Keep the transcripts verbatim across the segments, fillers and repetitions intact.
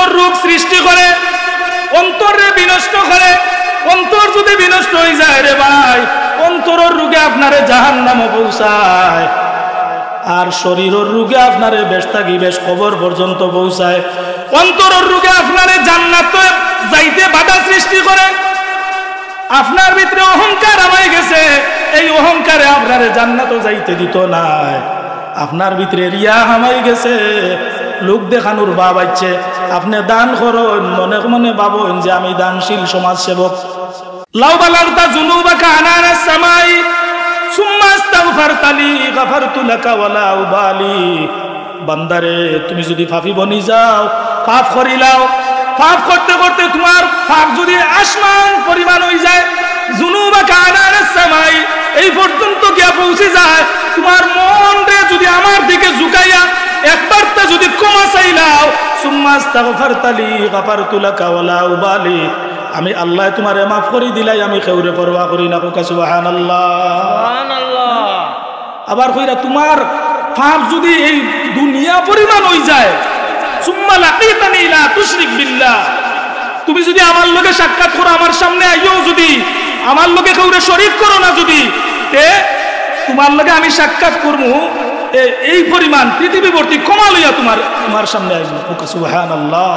রোগ সৃষ্টি করে, অন্তররে বিনষ্ট করে। অন্তর যদি বিনষ্ট অইযায় রে ভাই, অন্তরর রোগে আপনারে জাহান্নামো পৌঁছায়, আর শরীরর রোগে আপনারে বেহেস্ত থাকি বেহেস্ত কবর পর্যন্ত পৌঁছায়। অন্তরর রোগে আপনারে জান্নাতো যাইতে বাধা সৃষ্টি করে। আপনার ভিতরে অহংকার হামাই গেছে, এই অহংকারে আপনারে জান্নাতো যাইতে দিতো নায়। আপনার ভিতরে রিয়া হামাই গেছে, লোক দেখানোর ভাব আইছে। আপনে দান করইন, মনে মনে ভাবইন যে আমি দানশীল সমাজসেবক। লাউ বালাগতা যুনুবাকা আনানাস সামাই, সুম্মা আস্তাগফারতানি গাফারতু লাকা ওয়ালা উবালি। বান্দারে, তুমি যুদি পাপী বনি যাও, পাপ করিলাও, পাপ করতে করতে তুমার পাপ যুদি আসমান পরিমাণ অইযায়, যুনুবাকা আনানাস সামাই, এই পর্যন্ত গিয়া পৌঁছি যায়, তুমার মনরে যুদি আমার দিকে ঝুকাইয়া একবারতা যুদি ক্ষমা চাইলাও, সুম্মা আস্তাগফারতানি গাফারতু লাকা ওয়ালা উবালি, আমি আল্লায় তুমারে মাফ করি দিলাই, আমি কেউরে পরোয়া করি না। কউক্কা সুবহানাল্লাহ। সুবহানাল্লাহ। আবার কইরা, তুমার পাপ যুদি এই দুনিয়া পরিমাণ অইযায়, সুম্মা লাকিতানি লা তুশরিক বিল্লাহ, তুমি যুদি আমার লগে সাক্ষাৎ করো, আমার সামনে আইও যুদি, আমার লগে কেউরে শরিক করো না যুদি, তে তুমার লগে আমি সাক্ষাৎ করমু, এ-, এই পরিমাণ পৃথিবী ভর্তি ক্ষমা লইয়া তুমার, তুমার সামনে আইমু। কউক্কা সুবহানাল্লাহ।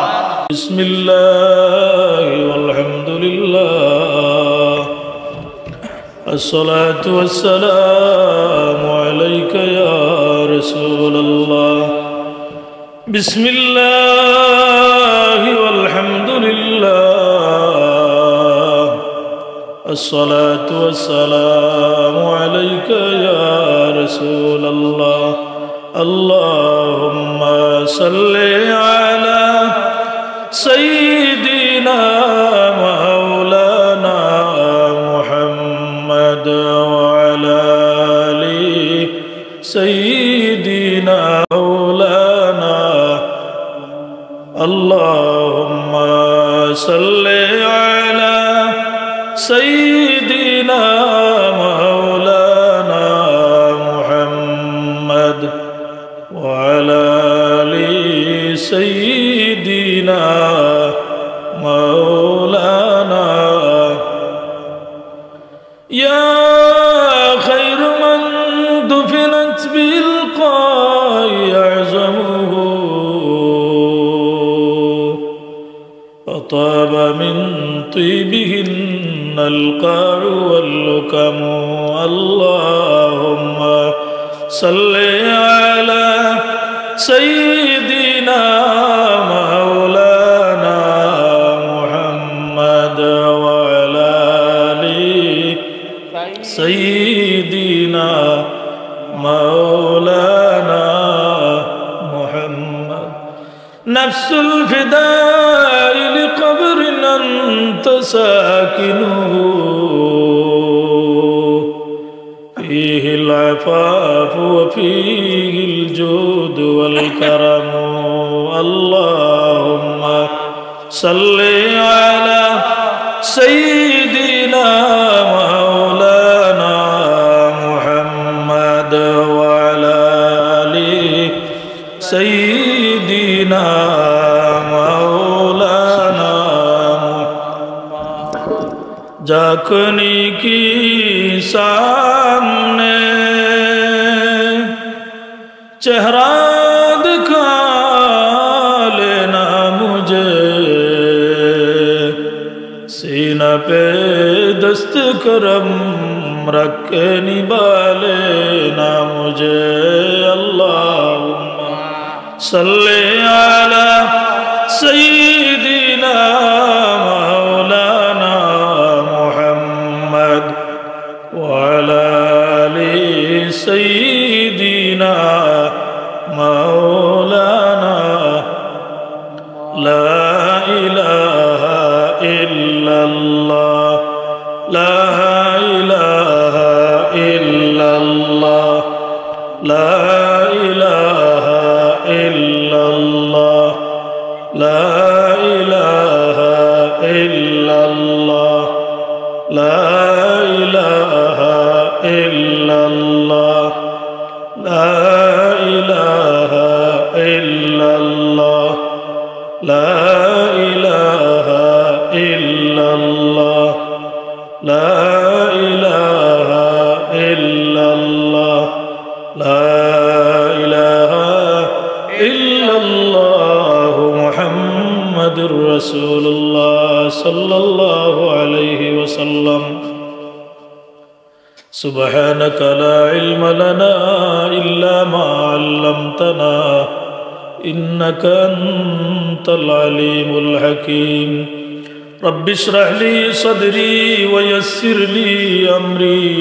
বিসমিল্লাহ ওয়ালহামদুলিল্লাহ। الصلاة والسلام عليك يا رسول الله. بسم الله والحمد لله. الصلاة والسلام عليك يا رسول الله. اللهم صل على سيدنا مولانا محمد وعلى آل سيدنا مولانا. اللهم صل على سيدنا مولانا محمد وعلى آل سيدنا مولانا. يا خير من دفنت بالقاع أعظمه، فطاب من طيبهن القاع واللكم. اللهم صل على سيدنا مولانا محمد وعلى آل سيدنا مولانا محمد. نفس الفداء لقبر أنت ساكنه، فيه العفاف وفيه الجود والكرم. اللهم صل على سيدنا مولانا محمد وعلى آل سيدنا مولانا محمد. جھکنی کی سامنے چہرہ دکھا لینا مجھے، سینہ پہ دست کرم رکھ کے نبھا لینا مجھے. اللهم صل على سيدنا مولانا محمد وعلى آل سيدنا مولانا. لا إله إلا الله، لا إله إلا الله، لا إله إلا الله، لا إله إلا الله، لا إله إلا الله، لا إله إلا الله، لا إله إلا الله. لا إله إلا الله. لا إله إلا الله. محمد رسول الله صلى الله عليه وسلم. سبحانك لا علم لنا إلا ما علمتنا إنك أنت العليم الحكيم. رب اشرح لي صدري ويسر لي أمري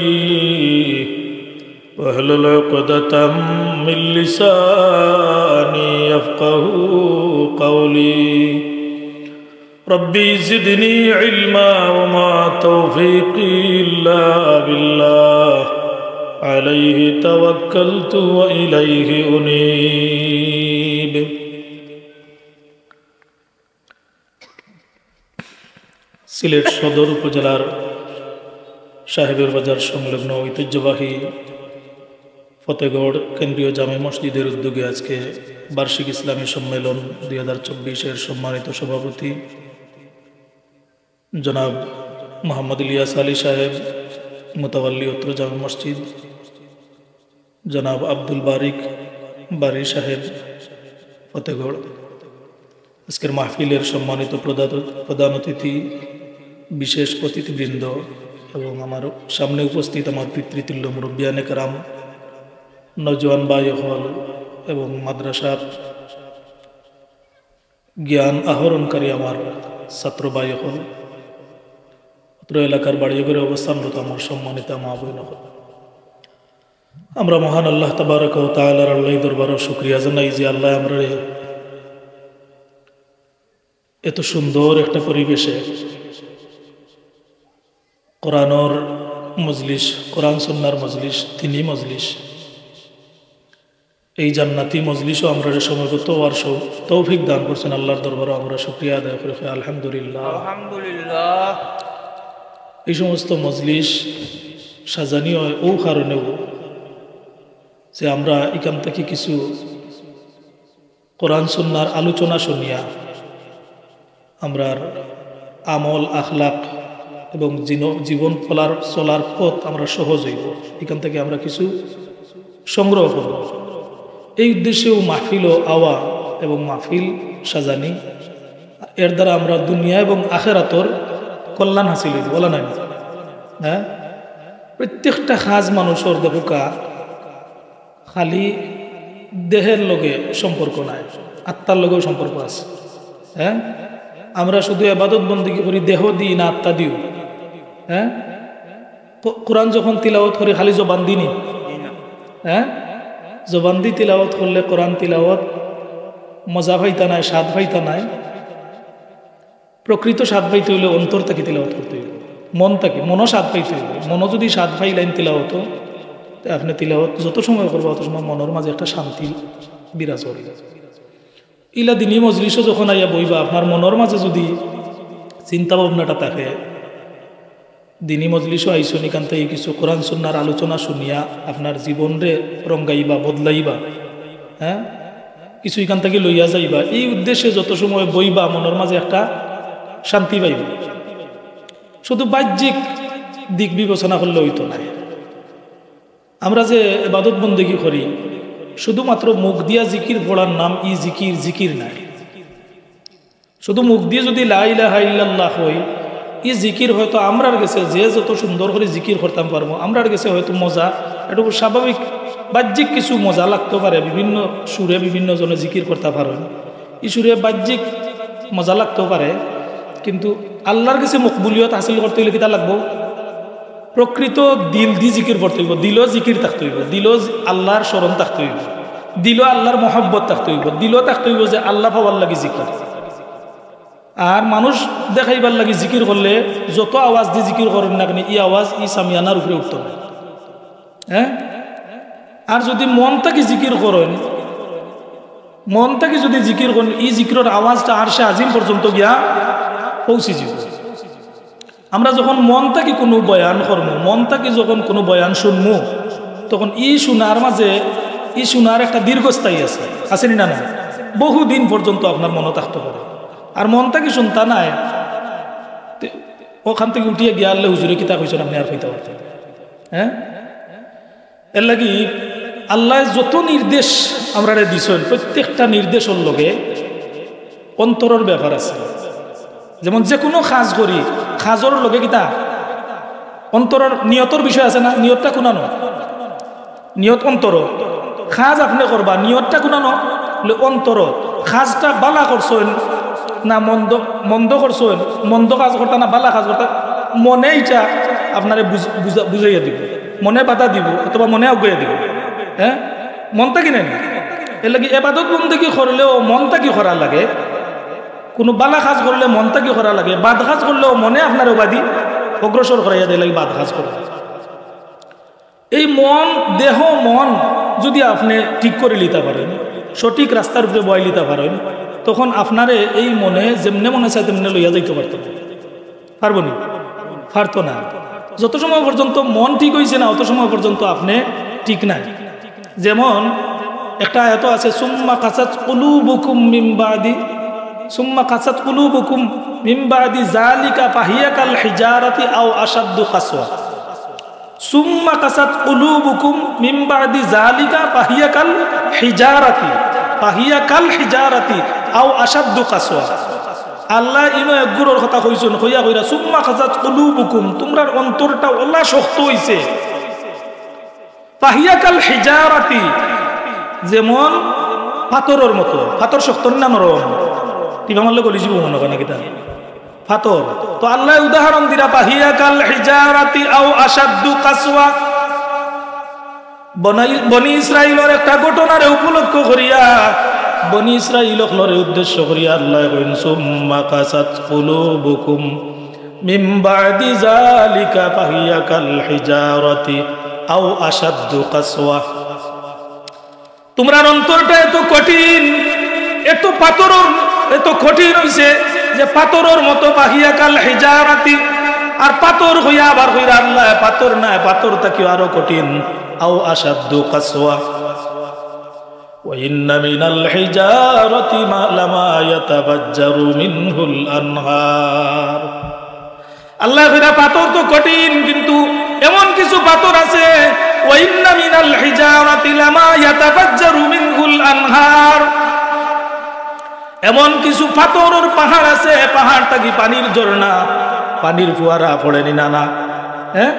واحلل عقدة من لساني يفقه قولي. ربي زدني علما وما توفيقي إلا بالله عليه توكلت وإليه أنيب. সিলেট সদর উপজেলার সাহেবের বাজার সংলগ্ন ঐতিহ্যবাহী ফতেগড় কেন্দ্রীয় জামে মসজিদের উদ্যোগে আজকে বার্ষিক ইসলামী সম্মেলন দুই হাজার চব্বিশের সম্মানিত সভাপতি জনাব মোহাম্মদ ইলিয়াস আলী সাহেব, মোতাওয়াল্লি অত্র জামে মসজিদ, জনাব আব্দুল বারিক বারী সাহেব, ফতেগড়, আজকের মাহফিলের সম্মানিত প্রধান, প্রধান অতিথি, বিশেষ অতিথিবৃন্দ এবং আমার সামনে উপস্থিত আমার পিতৃতুল্য মুরব্বিয়ানে কেরাম, নওজোয়ান ভাই অকল এবং মাদ্রাসার জ্ঞান আহরণকারী আমার ছাত্র ভাই অকল, অত্র এলাকার বাড়ি ঘরে অবস্থানরত আমার সম্মানিত মা বোন অকল, আমরা মহান আল্লাহ তাবারাকা ওয়া তাআলার আল্লাহ দরবারো শুকরিয়া জানাই যে আল্লাহ আমরারে এত সুন্দর একটা পরিবেশে কোরআনর মজলিস, কোরআন সুন্নার মজলিস, দ্বীনি মজলিস, এই জান্নাতি মজলিসো আমরারে সমবেত অওয়ার সৌ-, তৌফিক দান করছেন। আল্লাহর দরবারো আমরা শুকরিয়া আদায় করি, আলহামদুলিল্লাহ। আলহামদুলিল্লাহ। এই সমস্ত মজলিস সাজানি হয় ও কারণেও যে আমরা এখান থেকে কিছু কোরআন সুন্নার আলোচনা শুনিয়া আমরার আমল, আখলাক এবং জিন-, জীবন চলার, চলার পথ আমরা সহজ হইব। এখান থেকে আমরা কিছু সংগ্রহ করব। এই উদ্দেশ্যেও মাহফিলও আওয়া এবং মাহফিল সাজানি, এর দ্বারা আমরা দুনিয়া এবং আখেরাতর কল্যাণ হাসিল হইব, বলা নাই? হ্যাঁ, প্রত্যেকটা কাজ মানুষর দেখুকা খালি দেহের লগে সম্পর্ক নাই, আত্মার লগেও সম্পর্ক আছে। হ্যাঁ, আমরা শুধু এবাদত বন্দেগী করি দেহ দি না আত্মা দিও? হ্যাঁ, কো-, কোরআন যখন তিলাওয়াত করি খালি জবান দি নি? হ্যাঁ, জবান দি তিলাওয়াত করলে কোরআন তিলাওয়াত মজা পাইতা নাই, স্বাদ পাইতা নাই। প্রকৃত স্বাদ পাইতে হইলে অন্তর থাকি তিলাওয়াত করতে হইব, মন থাকি, মনও স্বাদ পাইতে হইব। মনও যদি স্বাদ পাইলাইন তিলাওয়াত, তে আপনি তিলাওয়াত যত সময় করবা, অত সময় মনর মাঝে একটা শান্তি বিরাজ করে। ইলা দ্বীনি মজলিসো যখন আইয়া বইবা, আপনার মনর মাঝে যদি চিন্তা ভাবনাটা থাকে, দ্বীনি মজলিসো আইসন, এখান থেকে কিছু কোরআন সুন্নার আলোচনা শুনিয়া আপনার জীবনরে রঙ্গাইবা, বদলাইবা, হ্যাঁ, কিছু এখান থেকে লইয়া যাইবা, এই উদ্দেশ্যে যত সময় বইবা, মনর মাঝে একটা শান্তি পাইবা। শুধু বাহ্যিক দিক বিবেচনা করলে হইতো না। আমরা যে এবাদত বন্দেগী করি, শুধুমাত্র মুখ দিয়া জিকির পড়ার নাম ই জিকির, জিকির নাই। শুধু মুখ দিয়ে যদি লা ইলাহা ইল্লাল্লাহ কই, ই জিকির হয়তো আমরার গেছে যে যত সুন্দর করে জিকির করতাম পারবো, আমরার গেছে হয়তো মজা, একটু স্বাভাবিক বাহ্যিক কিছু মজা লাগতে পারে, বিভিন্ন সুরে বিভিন্ন জনে জিকির করতে পারেন, ই সুরে বাহ্যিক মজা লাগতে পারে, কিন্তু আল্লাহর গেছে মকবুলিয়ত হাসিল করতে হইলে কিতা লাগবো? প্রকৃত দিল দি জিকির করতে হইব, দিলও জিকির থাকতে হইব, দিলও আল্লাহর স্মরণ থাকতে হইব, দিলও আল্লাহর মহব্বত থাকতে হইব, দিলও থাকতে হইব যে আল্লাহ পাওয়ার লাগি জিকির। আর মানুষ দেখাইবার লাগি জিকির করলে যত আওয়াজ দি জিকির করেন না কেন, ই আওয়াজ ই সামিয়ানার উপরে উঠতো না। হ্যাঁ, আর যদি মন থাকি জিকির করেন, মন থাকি যদি জিকির করেন, ই জিকিরর আওয়াজটা আরশে আজিম পর্যন্ত গিয়া পৌঁছে যাব। আমরা যখন মন থাকি কোনো বয়ান করমু, মন থাকি যখন কোনো বয়ান শুনমু, তখন ই শোনার মাঝে, ই শোনার একটা দীর্ঘস্থায়ী আছে, আছে নি না? না, বহুদিন পর্যন্ত আপনার মনো থাকতো পারে। আর মন থাকি শুনতা নায়, তে অখান থাকি উঠিয়া গিয়া আল্লাহ হুজুরে কিতা কইছইন আপনে আর কইতা পারতা না। হ্যাঁ, এর লাগি আল্লায় যত নির্দেশ আমরারে দিছইন, প্রত্যেকটা নির্দেশর লগে অন্তরর ব্যাপার আছে। যেমন যে কুনু কাজ করি, কাজর লগে কিতা অন্তরর নিয়তর বিষয় আছে না? নিয়তটা কুনানো? নিয়ত অন্তর। কাজ আপনে করবা, নিয়তটা কুনানো? বলে অন্তর। কাজটা বালা করছইন না মন্দ, মন্দ করছইন, মন্দ কাজ করতা না বালা কাজ করতা, মনে ইটা আপনারে বুঝ-, বুঝা-, বুঝাইয়া দিব, মনে বাধা দিব অথবা মনে আগুয়াইয়া দিব। হ্যাঁ, মন থাকি নায় নি? এর লাগি এবাদত বন্দেগি করলেও মন থাকি করা লাগে, কুনু বালা কাজ করলে মন থাকি করা লাগে, বাদ কাজ করলেও মনে আপনারে উবাদি অগ্রসর করাইয়া দেয় লাগি বাদ কাজ করে। এই মন, দেহ, মন যদি আপনে ঠিক করি লিতা পারইন, সঠিক রাস্তার উপরে বওয়াই লিতা পারইন, তখন আপনারে এই মনে যেমনে মনে চায় তেমনে লইয়া যাইতো পারতো না। পারবো নি? পারতো না। যত সময় পর্যন্ত মন ঠিক অইছে না, অত সময় পর্যন্ত আপনে ঠিক নাই। যেমন একটা আয়াত আছে, "সুম্মা কাসাত কুলুবুকুম মিন বাদি, সুম্মা কাসাত কুলুবুকুম মিন বাদি যালিকা ফাহিয়া কাল হিজারাতি আও আশাদ্দু কাসওয়া।" সুম্মা কাসাত কুলুবুকুম মিন বাদি যালিকা ফাহিয়া কাল হিজারাতি, ফাহিয়া কাল হিজারাতি আও আশাদ্দু কাসওয়া। আল্লায় ইনো এক গুরুর কথা কইছইন, কইয়া কইরা, "সুম্মা কাসাত কুলুবুকুম", তুমরার অন্তরটা অলা শক্ত অইছে। "ফাহিয়া কাল হিজারাতি", যেমন পাথরর মতো। পাথর শক্ত না নরম? টিপা মারলে গলি যিবো মনো কয় না কিতা? পাথর। তো আল্লায় উদাহরণ দিরা, "ফাহিয়া কাল হিজারাতি আও আশাদ্দু কাসওয়া।" বনাই-, বনি ইসরাইলর একটা ঘটনারে উপলক্ষ করিয়া, বনি ইসরাইল অকলরে উদ্দেশ্য করিয়া আল্লায় কইন, "সুম্মা কাসাত কুলুবুকুম মিন বাদি যালিকা ফাহিয়া কাল হিজারাতি আও আশাদ্দু কাসওয়া।" তুমরার অন্তরটা এত কঠিন, এত পাথরর, এত কঠিন অইছে যে পাথরর মতো, ফাহিয়া কাল হিজারাতি। আর পাথর কইয়া আবার কইরা আল্লায়, পাথর নায়, পাথর থাকিও আরো কঠিন। আও আশাদ্দু কাসওয়া। ওয়া ইন্না মিনাল হিজারাতি মা লামা ইয়াতাফাজ্জারু মিনহুল আনহার। আল্লায় কইরা পাথর তো কঠিন, কিন্তু এমন কিছু পাথর আছে, "ওয়া ইন্না মিনাল হিজারাতি লামা ইয়াতাফাজ্জারু মিনহুল আনহার।" এমন কিছু পাথরর পাহাড় আছে, পাহাড় থাকি পানির ঝর্ণা, পানির ফুয়ারা পড়ে নি না, না? হ্যাঁ,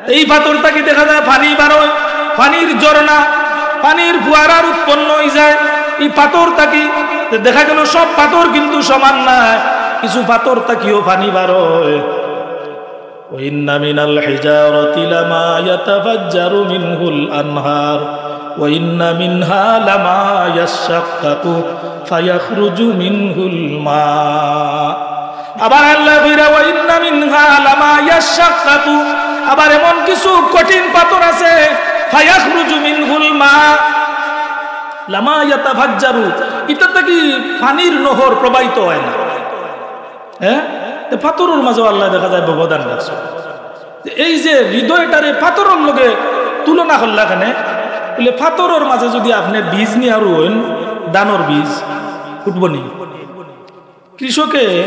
এই পাথর থাকি দেখা যায় পানি বারয়, পানির ঝর্ণা, পানির ফুয়ারার উৎপন্ন অই যায়। এই পাথর থাকি দেখা গেল সব পাথর কিন্তু সমান নায়, কিছু পাথর থাকিও পানি বারয়। "ওয়া ইন্না মিনাল হিজারাতি লামা ইয়াতাফাজ্জারু মিনহুল আনহার, ওয়া ইন্না মিনহা লামা ইয়াশশাক্কাকু ফায়াখরুজু মিনহুল মা।" আবার আল্লায় কইরা, "ওয়া ইন্না মিনহা লামা ইয়াশশাক্কাকু", আবার এমন কিছু কঠিন পাথর আছে, "ফায়াখরুজু মিনহুল মা, লামা ইয়াতাফাজ্জারু", ইটা থাকি পানির নহর প্রবাহিত অয় না। হ্যাঁ, তে পাথরর মাঝেও আল্লায় দেখা যায় ব্যবধান রাখছে। তে এই যে হৃদয়টারে পাথরর লগে তুলনা করলা কেনে, বলে পাথরর মাঝে যদি আপনে বীজ নিয়া রুইন, ধানর বীজ, উঠবো নি? কৃষকে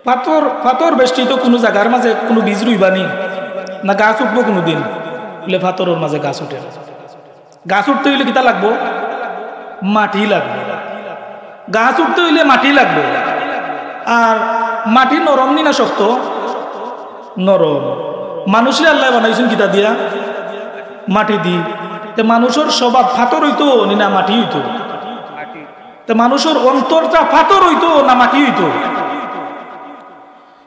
পাথর, পাথর বেষ্টিত কুনু জাগার মাঝে কুনু বীজ রুইবা নি? না গাছ উঠবো কুনুদিন? বলে পাথরর মাঝে গাছ উঠে না। গাছ উঠতে অইলে কিতা লাগবো? মাটি লাগবো। গাছ উঠতে অইলে মাটি লাগবো। আর মাটি নরম নি না শক্ত? নরম। মানুষরে আল্লায় বানাইছইন কিতা দিয়া? মাটি দি। তে মানুষর স্বভাব পাথর অইতো নি না মাটি অইতো? তে মানুষর অন্তরটা পাথর অইতো না মাটি অইতো?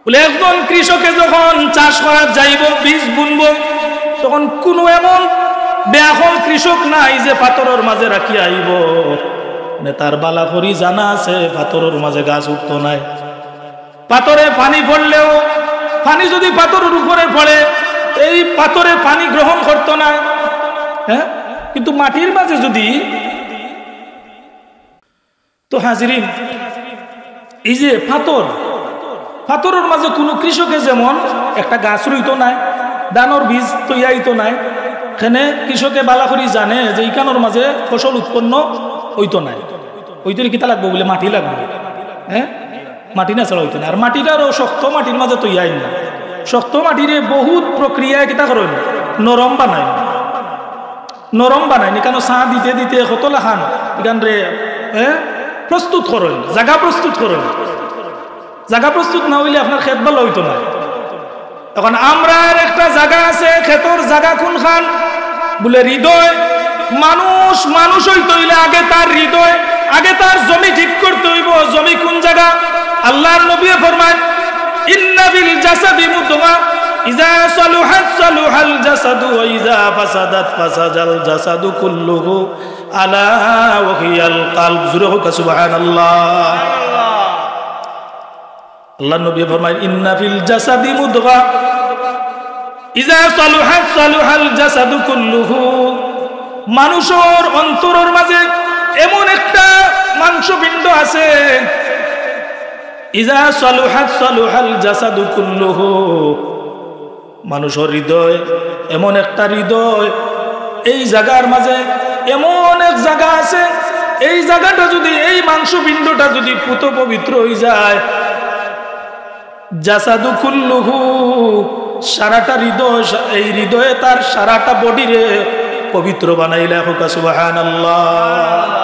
বলে, একজন কৃষকে যখন চাষ করাত যাইবো, বীজ বুনবো, তখন কুনু এমন বেআক্কল কৃষক নাই যে পাথরর মাঝে রাখিয়া আইবো। মানে, তার বালা করি জানা আছে, পাথরর মাঝে গাছ উঠতো নায়। পাথরে পানি পড়লেও, পানি যদি পাথরর উপরে পড়ে, এই পাথরে পানি গ্রহণ করতো নায়। হ্যাঁ, কিন্তু মাটির মাঝে যদি তো হাজিরিন, এই যে পাথর, পাথরর মাঝে কুনু কৃষকে যেমন একটা গাছ রুইতো নায়, ধানর বীজ তৈয়াইতো নায়, এখানে কৃষকে বালা করি জানে যে ইখানর মাঝে ফসল উৎপন্ন অইতো নায়। অইতো কিতা লাগবো বুলে? মাটি লাগবো। হ্যাঁ, মাটি না ছাড়া অইতো না। আর মাটিটারও শক্ত মাটির মাঝে তো ইয়াইন না, শক্ত মাটিরে বহুত প্রক্রিয়ায় কিতা করইন, নরম বানাইন। নরম বানাইন, ইখানো ছাঁ দিতে দিতে কত লাখান ইখানরে, হ্যাঁ, প্রস্তুত করইন, জাগা প্রস্তুত করইন। জাগা প্রস্তুত না অইলে আপনার খেত ভালা অইতো না। এখন আমরার একটা জাগা আছে, খেতর জাগা কুনখান? বুলে হৃদয়। মানুষ মানুষ অইতো অইলে আগে তার হৃদয়, আগে তার জমি ঠিক করতে অইবো। জমি কুন জাগা? আল্লাহর নবীয়ে ফরমাইন, "ইন্না ফিল জাসাদি মুদগা, ইজা সালুহাত সালুহাল জাসাদু, ওয়া ইজা ফাসাদাত ফাসাদাল জাসাদু কুল্লুহু, আলা ওয়া হিয়াল কালব।" জোরে কউক্কা সুবহানাল্লাহ। আল্লাহর নবীয়ে ফরমাইন, "ইন্না ফিল জাসাদি মুদগা, ইজা সালুহাত সালুহাল জাসাদু কুল্লুহু।" মানুষর অন্তরর মাঝে এমন একটা মাংসপিণ্ড আছে, ইজা সালুহাত সালুহাল জাসাদু কুল্লুহু। মানুষর হৃদয় এমন একটা হৃদয়, এই জাগার মাঝে এমন এক জাগা আছে, এই জাগাটা যুদি, এই মাংসপিণ্ডটা যুদি পুত পবিত্র অইযায়, জাসাদু কুল্লুহু, সারাটা হৃদয়, এই হৃদয়ে তার সারাটা বডিরে পবিত্র বানাইলা। কউক্কা সুবহানাল্লাহ।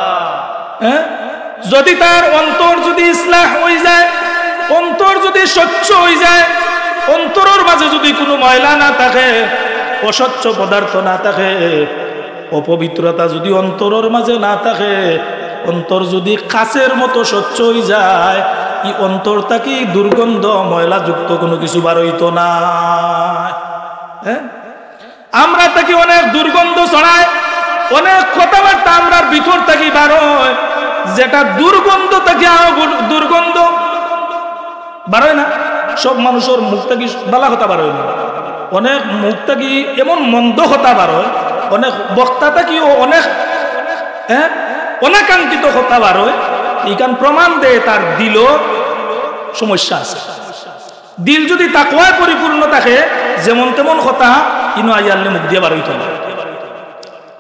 হ্যাঁ, যুদি তার অন্তর যুদি ইসলাহ অইযায়, অন্তর যুদি স্বচ্ছ অইযায়, অন্তরর মাঝে যুদি কুনু ময়লা না থাকে, অস্বচ্ছ পদার্থ না থাকে, অপবিত্রতা যুদি অন্তরর মাঝে না থাকে, অন্তর যুদি কাচের মতো স্বচ্ছ অইযায়, ই অন্তর থাকি দুর্গন্ধ ময়লাযুক্ত কুনু কিছু বারইতো না। হ্যাঁ, আমরার থাকি অনেক দুর্গন্ধ ছড়ায়, অনেক কথাবার্তা আমরার ভিতর থাকি বারয়, যেটা দুর্গন্ধ থাকি আরো গুর-, দুর্গন্ধ বারয় না। সব মানুষর মুখ থাকি বালা কথা বারয় না, অনেক মুখ থাকি এমন মন্দ কথা বারয়, অনেক বক্তা থাকিও অনেক, হ্যাঁ, অনাকাঙ্ক্ষিত কথা বারয়। ইখান প্রমাণ দেয় তার দিলো সমস্যা আছে। দিল যুদি তাকওয়ায় পরিপূর্ণ থাকে, যেমন তেমন কথা ইনো আইয়ারলে মুখ দিয়া বারইতো না।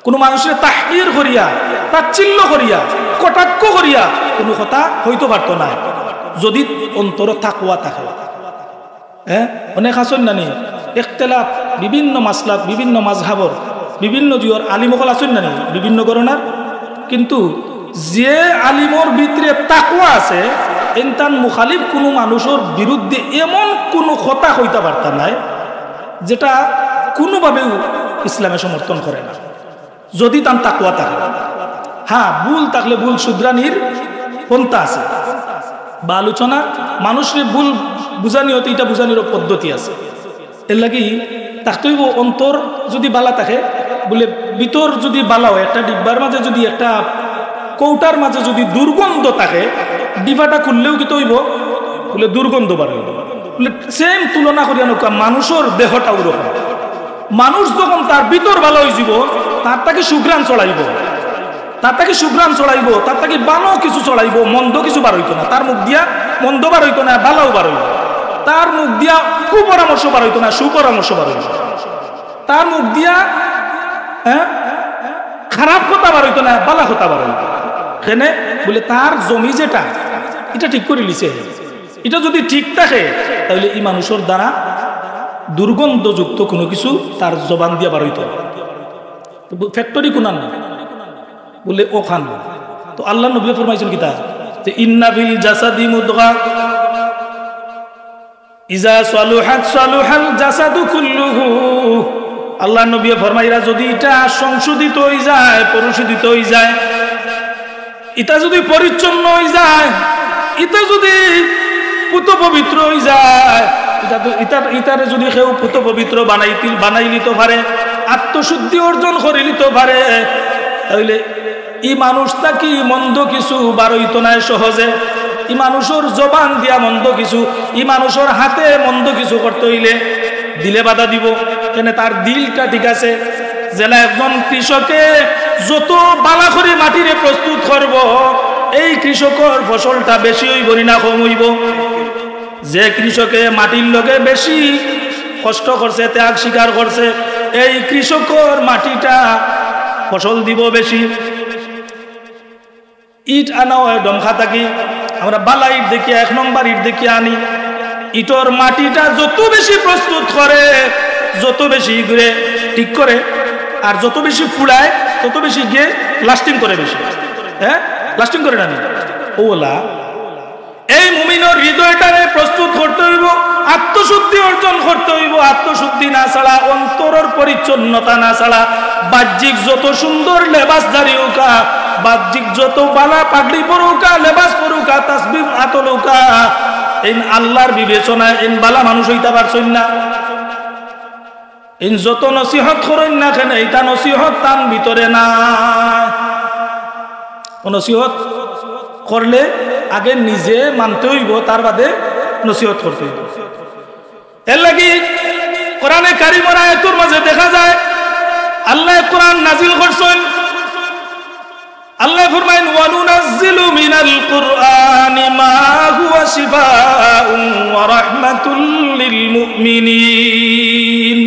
কুনু মানুষরে তাহকির করিয়া, তাচ্ছিল্য করিয়া, কটাক্ষ করিয়া কুনু কথা কইতো পারতো নায়, যুদি অন্তরো তাকওয়া থাকে। হ্যাঁ, অনেক আছইন না নি, ইখতিলাফ, বিভিন্ন মাসলাক, বিভিন্ন মাযহাবর, বিভিন্ন যুগর আলিম অকল আছইন না নি, বিভিন্ন ঘরানার, কিন্তু যে আলিমর ভিতরে তাকওয়া আছে, এনতান মুখালিফ কুনু মানুষর বিরুদ্ধে এমন কুনু কথা কইতা পারতা নায়, যেটা কুনুভাবেউ ইসলামে সমর্থন করে না, যুদি তান তাকওয়া থাকে। হ্যাঁ, ভুল থাকলে ভুল শুধরানির পন্থা আছে, বা আলোচনা, মানুষরে ভুল বুঝানি অইতে ইটা বুঝানিরও পদ্ধতি আছে। এরলাগি থাকতে অইবো অন্তর যুদি বালা থাকে, বুলে ভিতর যুদি বালা অয়, একটা ডিব্বার মাঝে যুদি, একটা কৌটার মাঝে যুদি দুর্গন্ধ থাকে, ডিবাটা খুললেউ কিতা অইবো? বুলে দুর্গন্ধ বারইবো। বুলে same তুলনা করিয়া নৌকা, মানুষর দেহটা অউরকম। মানুষ যখন তার ভিতর বালা অইযিবো, তার থাকি সুঘ্রাণ ছড়াইবো। তার থাকি সুঘ্রাণ ছড়াইবো, তার থাকি বালা কিছু ছড়াইবো, মন্দ কিছু বারইতো না। তার মুখ দিয়া মন্দ বারইতো না, বালাউ বারইবো। তার মুখ দিয়া কুপরামর্শ বারইতো না, সুপরামর্শ বারইবো। তার মুখ দিয়া, হ্যাঁ, খারাপ কথা বারইতো না, বালা কথা বারইবো। কেনে? বুলে তার জমি যেটা, ইটা ঠিক করিলিছে। ইটা যুদি ঠিক থাকে, তাইলে ই মানুষর দ্বারা দুর্গন্ধযুক্ত কুনু কিছু তার জবান দিয়া বারইতো না। তো বু-, factory কুনান না? বুলে অখান। তো আল্লাহর নবীয়ে ফরমাইছইন কিতা? যে, "ইন্না ফিল জাসাদি মুদগা, ইজা সালুহাত সালুহাল জাসাদু কুল্লুহু।" আল্লাহর নবীয়ে ফরমাইরা, যুদি ইটা সংশোধিত অইযায়, পরিশোধিত অইযায়, ইটা যুদি পরিচ্ছন্ন অইযায়, ইটা যুদি পুত পবিত্র অইযায়, ইটা তো, ইটা, ইটারে যুদি কেউ পুত পবিত্র বানাইতি-, বানাইলিতো পারে, আত্মশুদ্ধি অর্জন করিলিতো পারে, তাইলে ই মানুষ থাকি মন্দ কিছু বারইতো নায় সহজে। ই মানুষর জবান দিয়া মন্দ কিছু, ই মানুষর হাতে মন্দ কিছু করতে অইলে দিলে বাধা দিবো। কেনে? তার দিলটা ঠিক আছে। যেলা একজন কৃষকে যত বালা করি মাটিরে প্রস্তুত করবো, এই কৃষকর ফসলটা বেশি অইবো নি না কম অইবো? যে কৃষকে মাটির লগে বেশি কষ্ট করছে, ত্যাগ স্বীকার করছে, এই কৃষকর মাটিটা ফসল দিবো বেশি। ইট আনা অয় ডমখা থাকি, আমরা বালা ইট দেখিয়া, এক নম্বর ইট দেখিয়া আনি। ইটর মাটিটা যত বেশি প্রস্তুত করে, যত বেশি ইগুরে ঠিক করে, আর যত বেশি ফুড়ায়, তত বেশি গিয়ে লাস্টিং করে বেশি। হ্যাঁ, লাস্টিং করে না নি? ওলা এই মুমিনর হৃদয়টারে প্রস্তুত করতে অইবো, আত্মশুদ্ধি অর্জন করতে অইবো। আত্মশুদ্ধি না ছাড়া, অন্তরর পরিচ্ছন্নতা না ছাড়া, বাহ্যিক যত সুন্দর লেবাসধারী অউকা, বাহ্যিক যত বালা পাগড়ি পরউকা, লেবাস পরউকা, তাসবিহ আতো লউকা, এইন আল্লার বিবেচনায় এইন বালা মানুষ অইতা পারছইন না। এইন যত নসিহত করইন না কেনে, ইতা নসিহত তান ভিতরে নাই। ও নসিহত করলে আগে নিজে মানতে অইবো, তার বাদে নসিহত করতে অইবো। এর লাগি কোরআনে কারিমর আয়াতর মাঝে দেখা যায়, আল্লায় কোরআন নাজিল করছইন, আল্লায় ফরমাইন, "ওয়া নুনাজ্জিলু মিনাল কুরআনি মা হুয়া শিফাউন ওয়া রাহমাতুল লিল মুমিনিন।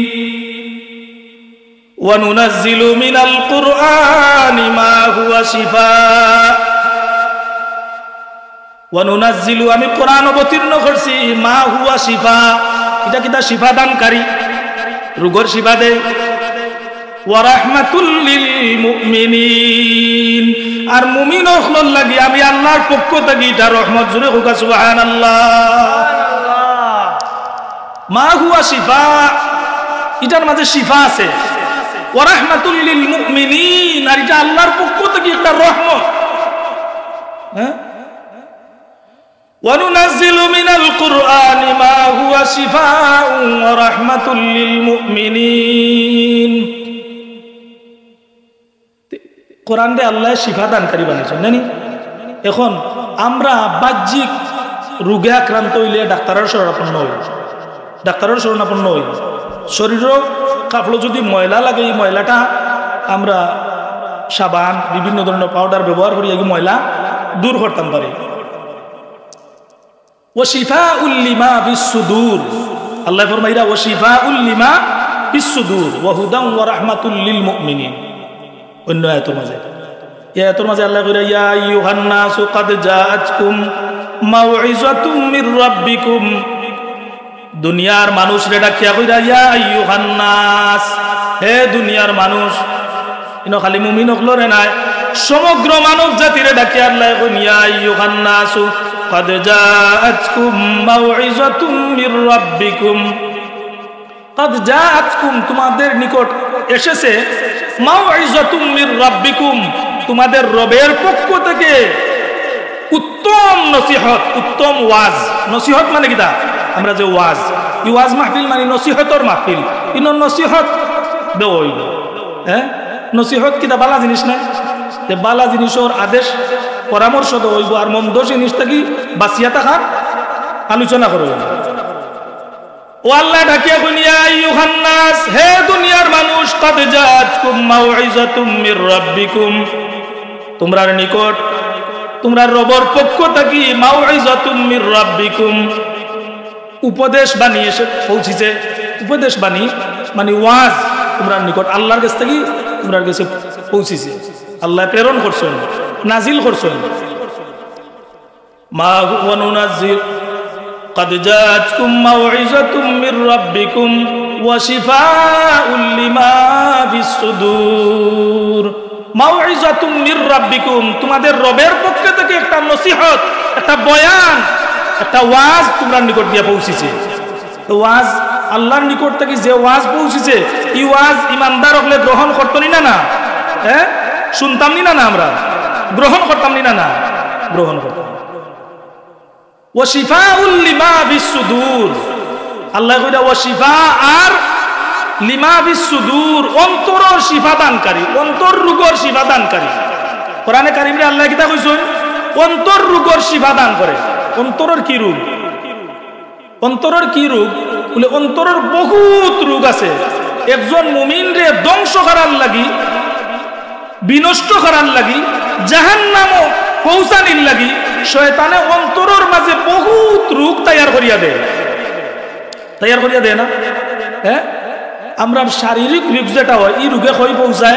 ওয়া নুনাজ্জিলু মিনাল কুরআনি মা হুয়া শিফা।" ওয়া নুনাজ্জিলু, আমি কোরআন অবতীর্ণ করছি, মা হুয়া শিফা, ইটা কিতা শিফা দানকারী, রোগর শিফা দেয়। ওয়া রাহমাতুল লিল মুমিনিন, আর মুমিন অকলর লাগি আমি আল্লার পক্ষ থাকি ইটা রহমত। জোরে কউক্কা সুবহানাল্লাহ। মা হুয়া শিফা, ইটার মাঝে শিফা আছে। ওয়া রাহমাতুল লিল মুমিনিন, আর ইটা আল্লার পক্ষ থাকি একটা রহমত। হ্যাঁ, ওয়া নুনাজ্জিলু মিনাল কুরআনি মা হুয়া শিফাউন ওয়া রাহমাতুল লিল মুমিনিন। কোরআনরে আল্লায় শিফা দানকারী বানাইছইন, নানি? এখন আমরা বাহ্যিক রোগে আক্রান্ত অইলে ডাক্তারর শরণাপন্ন অই, ডাক্তারর শরণাপন্ন অই। শরীরর কাপড়ো যদি ময়লা লাগে, ই ময়লাটা আমরা সাবান, বিভিন্ন ধরনর পাউডার ব্যবহার করি, এই ময়লা দূর করতাম পারি। ওয়া শিফাউল লিমা ফিস সুদুর। আল্লায় ফরমাইরা, "ওয়া শিফাউল লিমা ফিস সুদুর ওয়া হুদান ওয়া রাহমাতুল লিল মুমিনিন।" অন্য আয়াতর মাঝে, এই আয়াতর মাঝে আল্লায় কইরা, "ইয়া আইয়ুহান নাসু ক্বাদ জাআতকুম মাউইযাতুম মির রাব্বিকুম।" দুনিয়ার মানুষরে ডাকিয়া কইরা, "ইয়া আইয়ুহান নাস, হে দুনিয়ার মানুষ।" ইনো খালি মুমিন অকলরে নায়, সমগ্র মানব জাতিরে ডাকিয়া আল্লায় কইন, "ইয়া আইয়ুহান নাসু, ক্বাদ জাআতকুম মাউইযাতুম মির রাব্বিকুম।" ক্বাদ জাআতকুম, তোমাদের নিকট এসেছে, মাউইযাতুম মির রাব্বিকুম, তোমাদের রবের পক্ষ থেকে উত্তম নসিহত, উত্তম ওয়াজ। নসিহত মানে কিতা? আমরা যে ওয়াজ, ই ওয়াজ মাহফিল মানে নসিহতর মাহফিল। ইনো নসিহত দেওয়া অইলো। হ্যাঁ, নসিহত কিতা বালা জিনিস নায়? তে বালা জিনিসর আদেশ, পরামর্শ দেওয়া অইবো, আর মন্দ জিনিস থাকি বাঁচিয়া থাকার আলোচনা করা অইবো। ও আল্লায় ডাকিয়া কইন, "ইয়া আইয়ুহান নাস, হে দুনিয়ার মানুষ, ক্বাদ জাআতকুম মাউইযাতুম মির রাব্বিকুম, তোমরার নিকট, তোমরার রবর পক্ষ থাকি মাউইযাতুম মির রাব্বিকুম, উপদেশ বাণী এসে পৌঁছিছে।" উপদেশ বাণী মানে ওয়াজ, তোমরার নিকট আল্লার গেছ থাকি তোমরার গেছে পৌঁছিছে, আল্লায় প্রেরণ করছইন, নাজিল করছইন। মা হু-, ওয়া নুনাজ্জিল, ক্বাদ জাআতকুম মাউইযাতুম মির রাব্বিকুম ওয়া শিফাউল লিমা ফিস সুদুর। মাউইযাতুম মির রাব্বিকুম, তোমাদের রবের পক্ষ থেকে একটা নসিহত, একটা বয়ান, একটা ওয়াজ তোমরার নিকট দিয়া পৌঁছিছে। তো ওয়াজ, আল্লার নিকট থাকি যে ওয়াজ পৌঁছিছে, ই ওয়াজ ইমানদার অকলে গ্রহণ করতো নি না, না? হ্যাঁ, শুনতাম নি না, না? আমরা গ্রহণ করতাম নি না, না? গ্রহণ করতাম। ওয়া শিফাউল লিমা ফিস সুদুর। আল্লায় কইরা ওয়া শিফা আর লিমা ফিস সুদুর, অন্তরর শিফা দানকারী, অন্তর রোগর শিফা দানকারী। কোরআনে কারিমরে আল্লায় কিতা কইছইন? অন্তর রোগর শিফা দান করে। অন্তরর কি রোগ? অন্তরর কি রোগ? বলে, অন্তরর বহুত রোগ আছে। একজন মুমিনরে ধ্বংস করার লাগি, বিনষ্ট করার লাগি, জাহান্নামো পৌঁছানির লাগি শয়তানে অন্তরর মাঝে বহুত রোগ তৈয়ার করিয়া দেয়, তৈয়ার করিয়া দেয় না? হ্যাঁ, আমরার শারীরিক রোগ যেটা হয়, ই রোগে কই পৌঁছায়?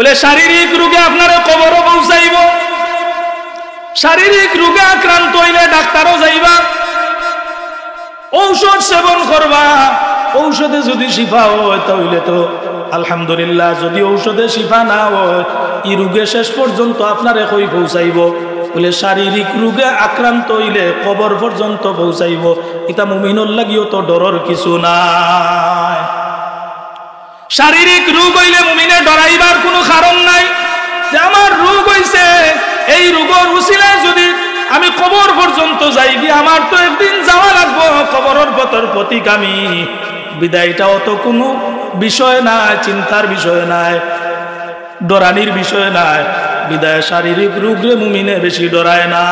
বলে, শারীরিক রোগে আপনারে কবরো পৌঁছাইবো, শারীরিক রোগে আক্রান্ত অইলে ডাক্তারো যাইবা, ঔষধ সেবন করবা, ঔষধে যুদি শিফা অয়, তা অইলে তো আলহামদুলিল্লাহ, যুদি ঔষধে শিফা না অয়, ই রোগে শেষ পর্যন্ত আপনারে কই পৌঁছাইবো? বলে, শারীরিক রোগে আক্রান্ত অইলে কবর পর্যন্ত পৌঁছাইবো। ইতা মুমিনর লাগিও তো ডরর কিছু নাই। শারীরিক রোগ অইলে মুমিনে ডরাইবার কুনু কারণ নাই যে আমার রোগ অইছে, এই রোগর উসিলায় যুদি আমি কবর পর্যন্ত যাইগি, আমার তো একদিন যাওয়া লাগবো, কবরর পথর পথিগামী। বিদায় ইটা অত কুনু বিষয় নায়, চিন্তার বিষয় নায়, ডরানির বিষয় নায়। বিদায় শারীরিক রোগরে মুমিনে বেশি ডরায় না।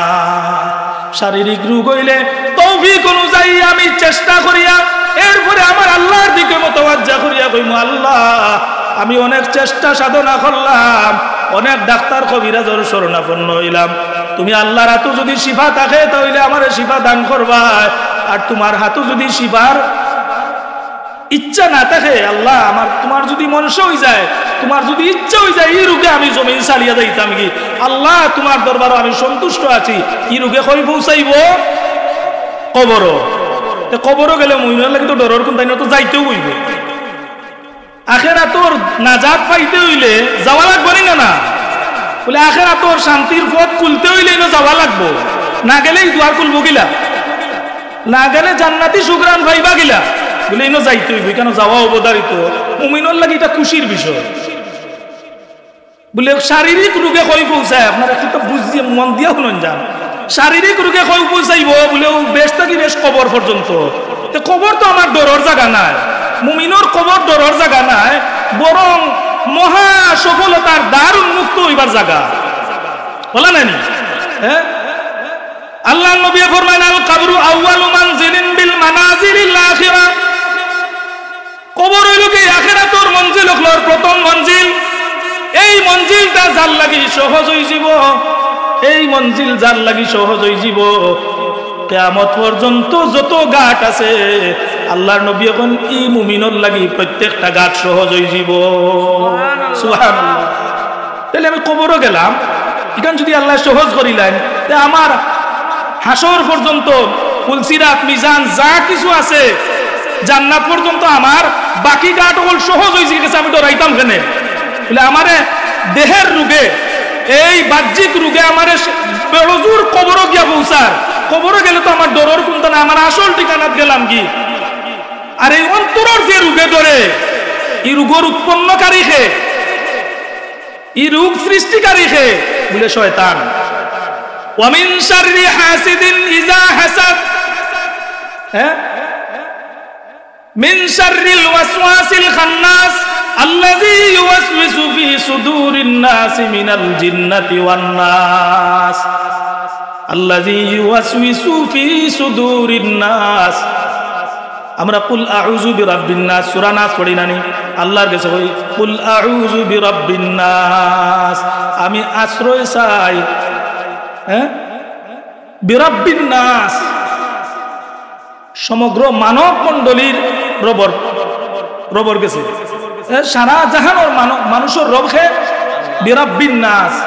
শারীরিক রোগ অইলে তৌফিক অনুযায়ী আমি চেষ্টা করিয়া, এরপরে আমার আল্লাহর দিকে মুতাওয়াজ্জা করিয়া কইমু, "আল্লাহ, আমি অনেক চেষ্টা সাধনা করলাম, অনেক ডাক্তার কবিরাজর শরণাপন্ন অইলাম, তুমি আল্লাহর আতো যুদি শিফা থাকে, তা অইলে আমারে শিফা দান করবায়, আর তুমার আতো যুদি শিফার ইচ্ছা না থাকে, আল্লাহ, আমার, তুমার যুদি মনশা অইযায়, তুমার যুদি ইচ্ছা অইযায়, ই রোগে আমি জমিন ছাড়িয়া যাইতামগি, আল্লাহ, তুমার দরবারো আমি সন্তুষ্ট আছি।" ই রোগে কই পৌঁছাইবো? কবরো। তে কবরো গেলে মুমিনর লাগি তো ডরর কুন্তা নাই, তো যাইতেউ অইবো। আখেরাতর নাজাত পাইতে অইলে যাওয়া লাগবো নি না? না, বলে, আখেরাতর শান্তির পথ খুলতে অইলে ইনো যাওয়া লাগবো, না গেলে ই দুয়ার খুলবো কিলা? না গেলে জান্নাতি সুঘ্রাণ পাইবা কিলা? বলে, ইনো যাইতে অইবো, ইখানো যাওয়া অবধারিত। মুমিনর লাগি ইটা খুশির বিষয়। বলে, শারীরিক রোগে কই পৌঁছায়? আপনারা একটু বুঝিয়া মন দিয়া হুনইন যান। শারীরিক রোগে কই পৌঁছাইবো? বলে, ও বেহেশত থাকি বেহেশত কবর পর্যন্ত। তে কবর তো আমার ডরর জাগা নায়, মুমিনর কবর ডরর জাগা নায়, বরং মহা সফলতার দ্বার উন্মুক্ত অইবার জাগা। বলা নায়নি? হ্যাঁ, আল্লাহর নবীয়ে ফরমাইন, "আল কবরু আউয়ালু মানজিলিন বিল মানাজিলিল আখিরা।" কবর অইলো গি আখেরাতর মঞ্জিল অকলর প্রথম মঞ্জিল। এই মঞ্জিলটা যার লাগি সহজ অইযিবো, এই মঞ্জিল যার লাগি সহজ অইযিবো, কিয়ামত পর্যন্ত যত ঘাট আছে, আল্লাহর নবীয়ে কইন, ই মুমিনর লাগি প্রত্যেকটা ঘাট সহজ অইযিবো। সুবহানাল্লাহ। তাইলে আমি কবরো গেলাম, ইখান যুদি আল্লায় সহজ করিলাইন, তে আমার হাশর পর্যন্ত, পুলসিরাত, মিজান, যা কিছু আছে, জান্নাত পর্যন্ত আমার বাকি ঘাট অকল সহজ অইগেছে, আমি ডরাইতাম কেনে? বলে, আমারে দেহের রোগে, এই বাহ্যিক রোগে আমারে সে-, বেড়জুর কবরো গিয়া পৌঁছার, কবরো গেলে তো আমার ডরর কুন্তা নাই, আমার আসল ঠিকানাত গেলামগি। আর এই অন্তরর যে রোগে ধরে, ই রোগর উৎপন্নকারী কে? ই রোগ সৃষ্টিকারী কে? বলে, শয়তান। "ওয়া মিন শাররি হাসিদিন ইযা হাসাদ।" হ্যাঁ? "মিন শাররিল ওয়াসওয়াসিল খান্নাস, আল্লাযী ইউওয়াসউিসু ফী সুদূরিন নাসি মিনাল জিন্নাতি ওয়ান নাস। আল্লাযী ইউওয়াসউিসু ফী সুদূরিন নাস।" আমরা কুল আউযু বিরাব্বিন নাস, সূরা নাস পড়ি না নি? আল্লাহর গেছে কই, "কুল আউযু বিরাব্বিন নাস", আমি আশ্রয় চাই, হ্যাঁ, বিরাব্বিন নাস, সমগ্র মানব মণ্ডলীর রবর, রবর গেছে। এ, সারা জাহানর মানব, মানুষর রব কে? বিরাব্বিন নাস,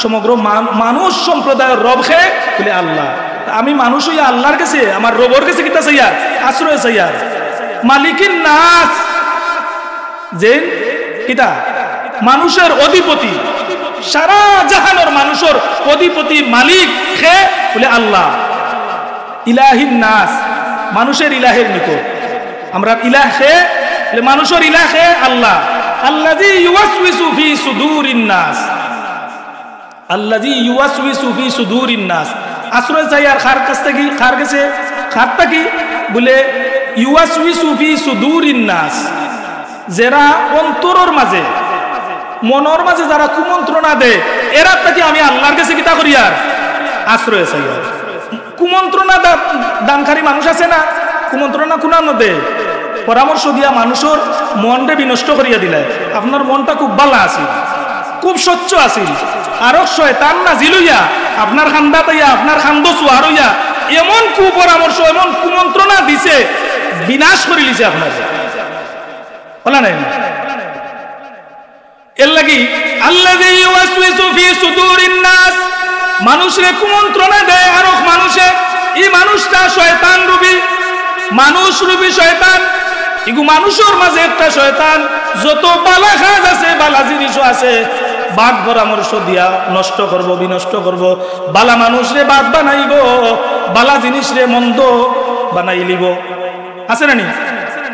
সমগ্র মান-, মানুষ সম্প্রদায়র রব কে? বলে, আল্লাহ। তা আমি মানুষ অইয়া আল্লাহর গেছে, আমার রবর গেছে কিতা চাইয়ার? আশ্রয় চাইয়ার। মালিকিন নাস, যে কিতা? মানুষর অধিপতি, সারা জাহানর মানুষর অধিপতি, মালিক কে? বলে, আল্লাহ। ইলাহিন নাস, মানুষর ইলাহের নিকট। আমরার ইলাহ কে? বলে, মানুষর ইলাহ কে? আল্লাহ। আল্লাযী ইউওয়াসউিসু ফী সুদূরিন নাস। আল্লাযী ইউওয়াসউিসু ফী সুদূরিন নাস। আশ্রয় চাইয়ার কার কাছ থাকি, কার গেছে, কার থাকি? বলে, ইউওয়াসউিসু ফী সুদূরিন নাস। যেরা অন্তরর মাঝে, মনর মাঝে যারা কুমন্ত্রণা দেয়, এরার থাকি আমি আল্লাহর গেছে কিতা করিয়ার? আশ্রয় চাইয়ার। কুমন্ত্রণা দা-, দানকারী মানুষ আছে না? কুমন্ত্রণা কুনানো দেয়? পরামর্শ দিয়া মানুষর মনরে বিনষ্ট করিয়া দিলায়। আপনার মনটা খুব ভালা আছিল, খুব স্বচ্ছ আছিল, আরক শয়তান নাজিল অইয়া আপনার কান্দাত আইয়া আপনার কান্দো চুয়ার অইয়া এমন কুপরামর্শ, এমন কুমন্ত্রণা দিছে, বিনাশ করিলিছে আপনার। বলা নাই? এর লাগি আল্লাযী ইউওয়াসউিসু ফী সুদুরিন নাস, মানুষরে কুমন্ত্রণা দেয় আরক মানুষে, ই মানুষটা শয়তান রূপী, মানুষ রূপী শয়তান। ইগু মানুষর মাঝে একটা শয়তান, যত বালা কাজ আছে, বালা জিনিসও আছে, বাদ পরামর্শ দিয়া নষ্ট করব, বিনষ্ট করব। বালা মানুষরে বাদ বানাইব, বালা জিনিসরে মন্দ বানাইলিব। আছে না নি?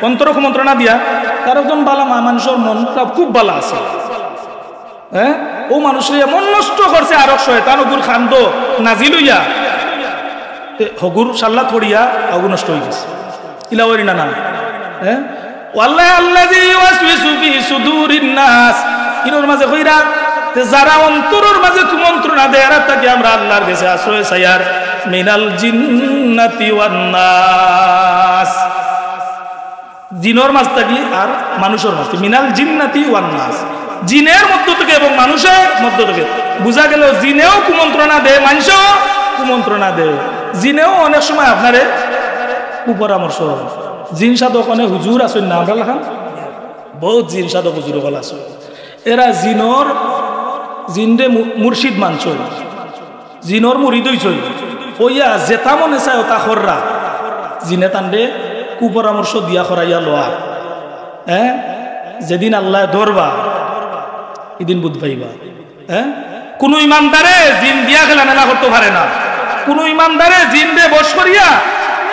অন্তর কুমন্ত্রণা দিয়া, তার একজন বালা মা-, মানুষর মনটা খুব বালা আছে, হ্যাঁ, ও মানুষরে এমন নষ্ট করছে আরক শয়তান, ওগুর খান্দ নাজিল হইয়া, তে হগুর সাল্লাত পড়িয়া ওগু নষ্ট হয়ে গেছে। ইলা ওয়ারি না না, হ্যাঁ? ওয়াল্লাহ আল্লাযী ইউওয়াসউিসু ফী সুদুরিন নাস। ইনোর মাঝে কইরা, তে যারা অন্তরর মাঝে কুমন্ত্রণা দেয়, এরা থাকি আমরা আল্লাহর কাছে আশ্রয় চাইয়ার। মিনাল জিন্নাতি ওয়ান নাস। জিনর মাঝ থাকি আর মানুষর মাঝ থাকি। মিনাল জিন্নাতি ওয়ান নাস। জিনের মধ্য থেকে এবং মানুষর মধ্য থেকে। বুঝা গেল, জিনেও কুমন্ত্রণা দেয়, মানুষও কুমন্ত্রণা দেয়। জিনেও অনেক সময় আপনারে কুপরামর্শ। জিন সাধক অনেক হুজুর আছইন না, আমরা লাখান বহুত জিন সাধক হুজুর অকল আছইন। এরা জিনর, জিনরে মু-, মুর্শিদ মানছইন, জিনর মুরিদ হইছইন, ওইয়া যেতা মনে চায় ওতা কররা। জিনে তানরে কুপরামর্শ দিয়া করাইয়া লওয়া। হ্যাঁ, যেদিন আল্লাহ ধরবা, ইদিন বুঝ পাইবা। হ্যাঁ, কোনো ইমানদারে জিন দিয়া খেলামেলা করতে পারে না। কোনো ইমানদারে জিনরে বশ করিয়া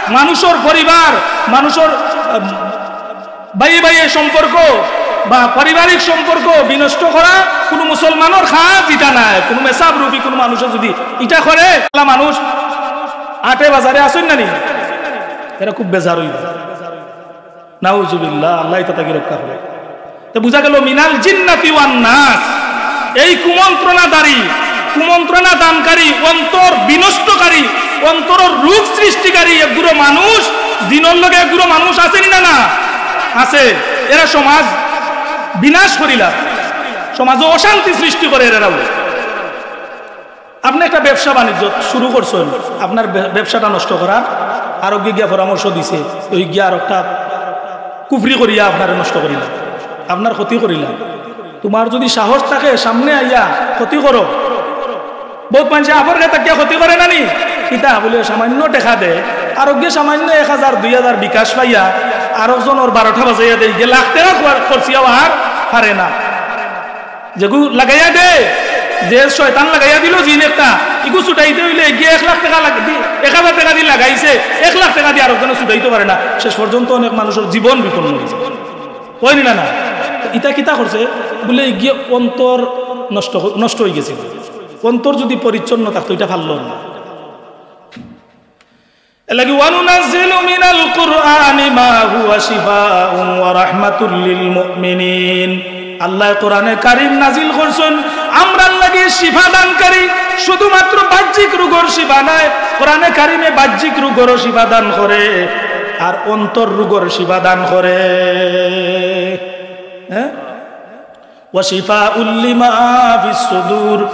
মানুষর পরিবার, মানুষর, আম, ভাই ভাইয়ের সম্পর্ক বা পারিবারিক সম্পর্ক বিনষ্ট করা কোনো মুসলমানর কাজ ইটা নায়। কোনো মেসাব রূপী কোনো মানুষে যদি ইটা করে, তাহলে মানুষ আটে বাজারে আছইন না নি, এরা খুব বেজার হইব। নাউজুবিল্লাহ, আল্লাহ ইতা থাকি রক্ষা করে। তো বুঝা গেল মিনাল জিন্নাতি ওয়ান নাস, এই কুমন্ত্রণাদারী, কুমন্ত্রণা দানকারী, অন্তর বিনষ্টকারী, অন্তরর রোগ সৃষ্টিকারী এগুলো মানুষ, জিনর লগে এগুলো মানুষ আছে নি না? না আছে। এরা সমাজ বিনাশ করিলা, সমাজে অশান্তি সৃষ্টি করে এরাও। আপনি একটা ব্যবসা বাণিজ্য শুরু করছেন, আপনার ব্য-, ব্যবসাটা নষ্ট করার আরোগ্যে গিয়া পরামর্শ দিছে, ওই গিয়া আর একটা কুফরি করিয়া আপনারে নষ্ট করিলা, আপনার ক্ষতি করিলা। তোমার যদি সাহস থাকে সামনে আইয়া ক্ষতি করো। বহুত মানুষে আফররে তাকিয়া ক্ষতি করে না নি? কিতা বলে সামান্য টেকা দেয়, আরোগ্যে সামান্য এক হাজার দুই হাজার বিকাশ পাইয়া আরকজনর বারোটা বাজাইয়া দেয়, গিয়া লাখ টেকা খর-, খরচিয়াও আর পারে না। যেগু লাগাইয়া দে, যে শয়তান লাগাইয়া দিল জিন একটা, ইগু ছুটাইতে হইলে গিয়া এক লাখ টেকা লাগ-, দি-, এক হাজার টেকা দি লাগাইছে, এক লাখ টেকা দি আরকজনে ছুটাইতে পারে না। শেষ পর্যন্ত অনেক মানুষর জীবন বিপন্ন হয়েছে, হয় নি না? না, ইতা কিতা করছে? বলে গিয়া অন্তর নষ্ট হ-, নষ্ট হয়ে গেছে। অন্তর যদি পরিচ্ছন্ন থাকতো, ইটা পারল না। এর লাগি, "ওয়া নুনাজ্জিলু মিনাল কুরআনি মা হুয়া শিফাউন ওয়া রাহমাতুল লিল মুমিনিন।" আল্লাহ কোরআনে কারীম নাজিল করছেন আমরার লাগি শিফা দানকারী, শুধুমাত্র বাহ্যিক রোগর শিফা নয়। কোরআনে কারীমে বাহ্যিক রোগরও শিফা দান করে, আর অন্তর রোগর শিফা দান করে। হ্যাঁ? ওয়া শিফাউল লিমা ফিস সুদুর,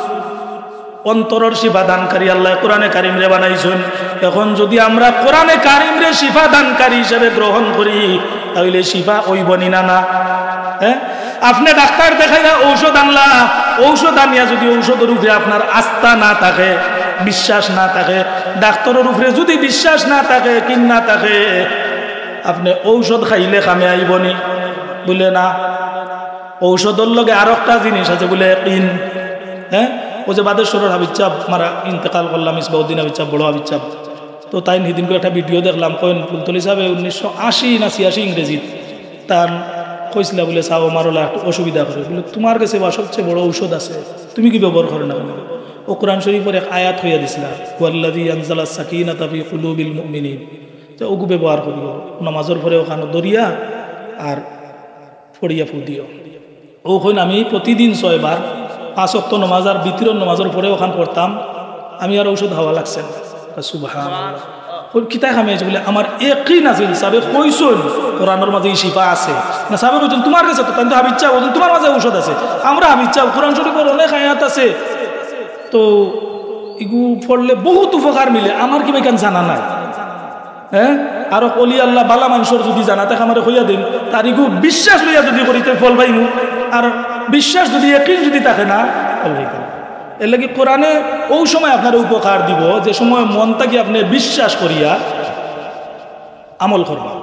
অন্তরর শিফা দানকারী আল্লাহ কোরআনে কারিমরে বানাইছেন। এখন যদি আমরা কোরআনে কারিমরে শিফা দানকারী হিসেবে গ্রহণ করি, তাহলে শিফা অইব নি না? না, হ্যাঁ? আপনি ডাক্তার দেখাইয়া ঔষধ আনলা, ঔষধ আনিয়া যদি ঔষধর উপরে আপনার আস্থা না থাকে, বিশ্বাস না থাকে, ডাক্তারর উপরে যদি বিশ্বাস না থাকে, কিন না থাকে, আপনি ঔষধ খাইলে কামে আইব নি? বলে না। ঔষধর লগে আর একটা জিনিস আছে বলে ইয়াকিন। হ্যাঁ, ওই যে বাদেশ্বরর হাফিজ সাহেব মারা ইন্তেকাল করলা, মিসবাউদ্দিন হাফিজ সাহেব, বড় হাফিজ সাহেব, তো তাইন হিদিনকে একটা ভিডিও দেখলাম, কইন ফুলতলি সাহেবে উনিশশো আশি না ছিয়াশি ইংরেজিত তান কইছিলা বলে, "সাহেব, আমার ওলা একটু অসুবিধা করে।" বলে, "তোমার কাছে বা সবচেয়ে বড় ঔষধ আছে, তুমি কি ব্যবহার করো না কেন?" ও কোরআন শরীফর এক আয়াত কইয়া দিছিলা, "হুয়াল্লাযী আনজালাস সাকিনাতা ফি কুলুবিল মুমিনিন।" তো ওগু ব্যবহার করিও, নামাজর পরে ওখানো দরিয়া আর পড়িয়া ফু দিও। ও কইন, আমি প্রতিদিন ছয়বার পাঁচ ওয়াক্ত নামাজ আর বিতিরর নামাজর পরে ওখান পড়তাম, আমি আর ঔষধ খাওয়া লাগছে না। সুবহানাল্লাহ। কইন, "কিতা কামে আইছে?" বলে, "আমার ইয়াকিন আছিল, সাবে কইছইন কোরআনর মাঝে ই শিফা আছে।" না, সাবে কইছইন, "তোমার কাছে তো, তাইন তো হাফিজ সাহেব, কইছইন, তোমার মাঝে ঔষধ আছে।" আমরা হাফিজ সাহেব, কোরআন শরীফর অনেক আয়াত আছে, তো ইগু পড়লে বহুত উপকার মিলে, আমার কিবা ইখান জানা নাই। হ্যাঁ, আর অলি আল্লাহ বালা মানষর যদি জানা থাকে আমারে কইয়া দিন, তার ইগু বিশ্বাস লইয়া যদি করি, তে ফল পাইমু। আর বিশ্বাস যদি, একিন যদি থাকে না, আল্লাহ তাআলা। এর লাগি কোরআনে ওই সময় আপনারে উপকার দিব, যে সময় মন থাকি আপনে বিশ্বাস করিয়া আমল করবা।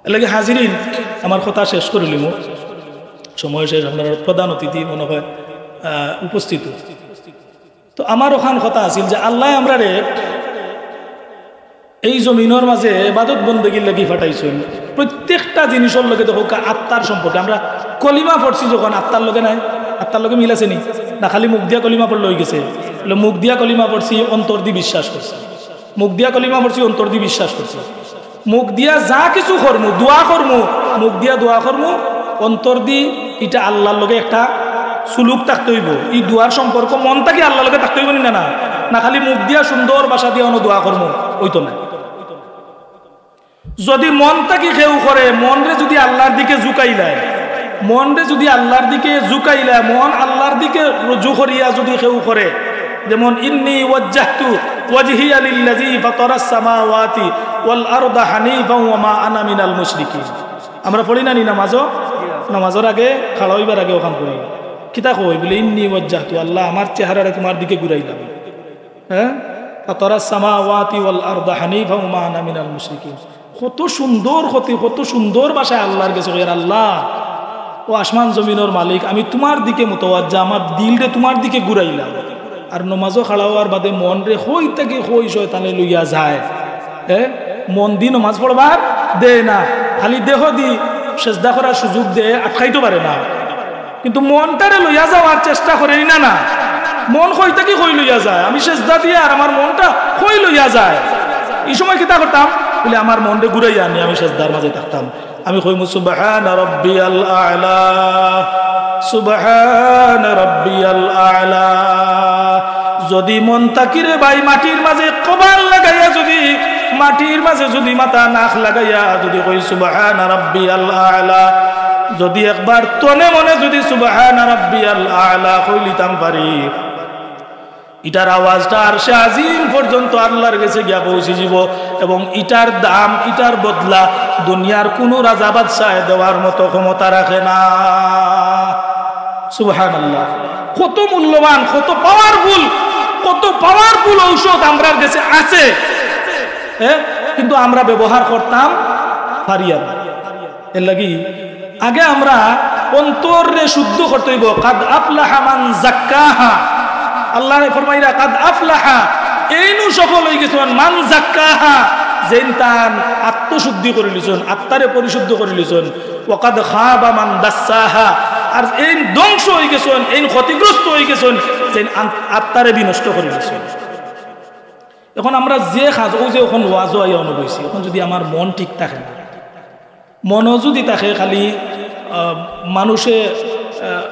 এর লাগি হাজিরিন, আমার কথা শেষ করিলিমু, সময় শেষ, আপনার প্রধান অতিথি মনে হয়, আহ, উপস্থিত। তো আমার ওখান কথা আছিল যে আল্লাহ আমরারে এই জমিনর মাঝে ইবাদত বন্দেগীর লাগি পাঠাইছইন। প্রত্যেকটা জিনিসর লগে দেখো কা-, আত্মার সম্পর্কে। আমরা কলিমা পড়ছি যখন, আত্মার লগে নাই, আত্মার লগে মিল আছে নি? না খালি মুখ দিয়া কলিমা পড়লে হয়ে গেছে? বলে, মুখ দিয়া কলিমা পড়ছি, অন্তর দি বিশ্বাস করছি। মুখ দিয়া কলিমা পড়ছি, অন্তর দি বিশ্বাস করছি। মুখ দিয়া যা কিছু করমু, দোয়া করমু, মুখ দিয়া দোয়া করমু, অন্তর দি ইটা আল্লাহর লগে একটা সুলুক থাকতে হইব। এই দোয়ার সম্পর্ক মন থাকি আল্লাহর লগে থাকতে হইব নি না, না? না খালি মুখ দিয়া সুন্দর ভাষা দিয়া অনো দোয়া করমু, ওই তো না। যদি মন থাকি কেউ করে, মনরে যদি আল্লাহর দিকে ঝুঁকাইলায়, মনরে যদি আল্লাহর দিকে ঝুঁকাইলায়, মন আল্লাহর দিকে রুজু করিয়া যদি কেউ করে, যেমন, "ইন্নী ওয়াজ্জাহতু ওয়াজহিয়া লিল্লাযী ফাতারাস সামাওয়াতি ওয়াল আরদা হানিফাও ওয়া মা আনা মিনাল মুশরিকিন।" আমরা পড়ি না নি নামাজও? নামাজর আগে, খাড়া হইবার আগে ওখান পড়ি। কিতা কই? বলে, "ইন্নী ওয়াজ্জাহতু, আল্লাহ, আমার চেহারাটা তোমার দিকে ঘুরাইলাম।" হ্যাঁ? "ফাতারাস সামাওয়াতি ওয়াল আরদা হানিফাও ওয়া মা আনা মিনাল মুশরিকিন।" কত সুন্দর কতি, কত সুন্দর ভাষায় আল্লাহর গেছে কইয়ার, "আল্লাহ, ও আসমান জমিনর মালিক, আমি তোমার দিকে মুতাওয়াজ্জা, আমার দিলরে তোমার দিকে ঘুরাইলাম।" আর নমাজও খাড়া হওয়ার বাদে মনরে কই থাকি কই শয়তানে লইয়া যায়। হ্যাঁ? মন দি নমাজ পড়বার দেয় না, খালি দেহ দি সেজদা করার সুযোগ দেয়, আটকাইতে পারে না। কিন্তু মনটারে লইয়া যাওয়ার চেষ্টা করে নি না, না? মন কই থাকি কই লইয়া যায়, আমি সেজদা দিয়া আর আমার মনটা কই লইয়া যায়। এই সময় কিতা করতাম? বলে, "আমার মনরে ঘুরাইয়া আনি, আমি সেজদার মাঝে থাকতাম।" আমি কইমু, "সুবহানা রাব্বিয়াল আ'লা, সুবহানা রাব্বিয়াল আ'লা।" যদি মন থাকি রে ভাই মাটির মাঝে কপাল লাগাইয়া, যদি মাটির মাঝে যদি মাথা নাক লাগাইয়া যদি কই, "সুবহানা রাব্বিয়াল আ'লা", যদি একবার তনে মনে যদি "সুবহানা রাব্বিয়াল আ'লা" কইলিতাম পারি, ইটার আওয়াজটা আরশে আজিম পর্যন্ত আল্লাহর গেছে গিয়া পৌঁছি যাব, এবং ইটার দাম, ইটার বদলা দুনিয়ার কুনু রাজা বাদশায় দেওয়ার মতো ক্ষমতা রাখে না। সুবহানাল্লাহ। কত মূল্যবান, কত পাওয়ারফুল, কত পাওয়ারফুল ঔষধ আমরার গেছে আছে, হ্যাঁ? কিন্তু আমরা ব্যবহার করতাম পারি না। এর লাগি আগে আমরা অন্তররে শুদ্ধ করতে হইব। "কাদ আফলাহা মান জাক্কাহা।" আল্লাহ ফরমাইরা, "কাদ আফলাহা", এইনু সফল হয়ে গেছেন, "মান জাক্কাহা", যেইন তান আত্মশুদ্ধি করে লিছেন, আত্মারে পরিশুদ্ধ করে লিছেন। "ওয়া কাদ খাবা মান দাসসাহা", আর এইন ধ্বংস হয়ে গেছেন, এইন ক্ষতিগ্রস্ত হয়ে গেছেন, যেইন আন-, আত্মারে বিনষ্ট করে লিছেন। এখন আমরা যে কাজ, ও যে এখন ওয়াজও আইয়া অনুভব হয়েছি, এখন যদি আমার মন ঠিক থাকে না, মনও যদি থাকে খালি, আহ, মানুষে, আহ,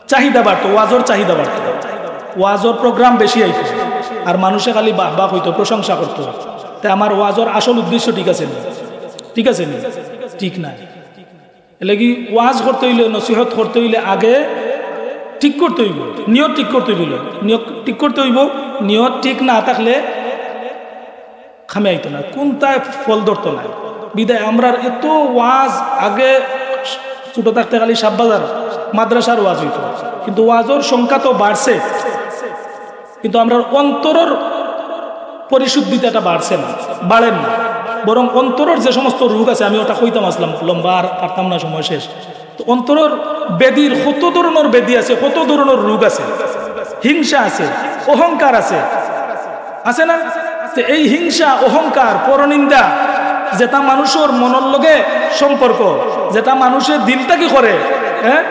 চাহিদা বাড়তো, ওয়াজর চাহিদা বাড়তো, ওয়াজর প্রোগ্রাম বেশি আইতো, আর মানুষে খালি বাহ বাহ কইতো, প্রশংসা করতো, তে আমার ওয়াজর আসল উদ্দেশ্য ঠিক আছে নি? ঠিক আছে নি? ঠিক নাই। এর লাগি ওয়াজ করতে হইলে, নসিহত করতে হইলে আগে ঠিক করতে হইব, নিয়ত ঠিক করতে হইব, নিয়ত ঠিক করতে হইব। নিয়ত ঠিক না থাকলে কামে আইতো না, কুনটায় ফল ধরতো না। বিদায় আমরার এত ওয়াজ, আগে ছোট থাকতে খালি সাববাজার মাদ্রাসার ওয়াজ হইতো, কিন্তু ওয়াজর সংখ্যা তো বাড়ছে, কিন্তু আমরার অন্তরর পরিশুদ্ধিটা এটা বাড়ছে না, বাড়ের না, বরং অন্তরর যে সমস্ত রোগ আছে, আমি ওটা কইতাম আসলাম লম্বা, আর পারতাম না, সময় শেষ। তো অন্তরর ব্যাধির কত ধরনের ব্যাধি আছে, কত ধরনের রোগ আছে, হিংসা আছে, অহংকার আছে, আছে না? তো এই হিংসা, অহংকার, পরনিন্দা, যেটা মানুষের মনের লগে সম্পর্ক, যেটা মানুষের দিল থাকি করে, হ্যাঁ,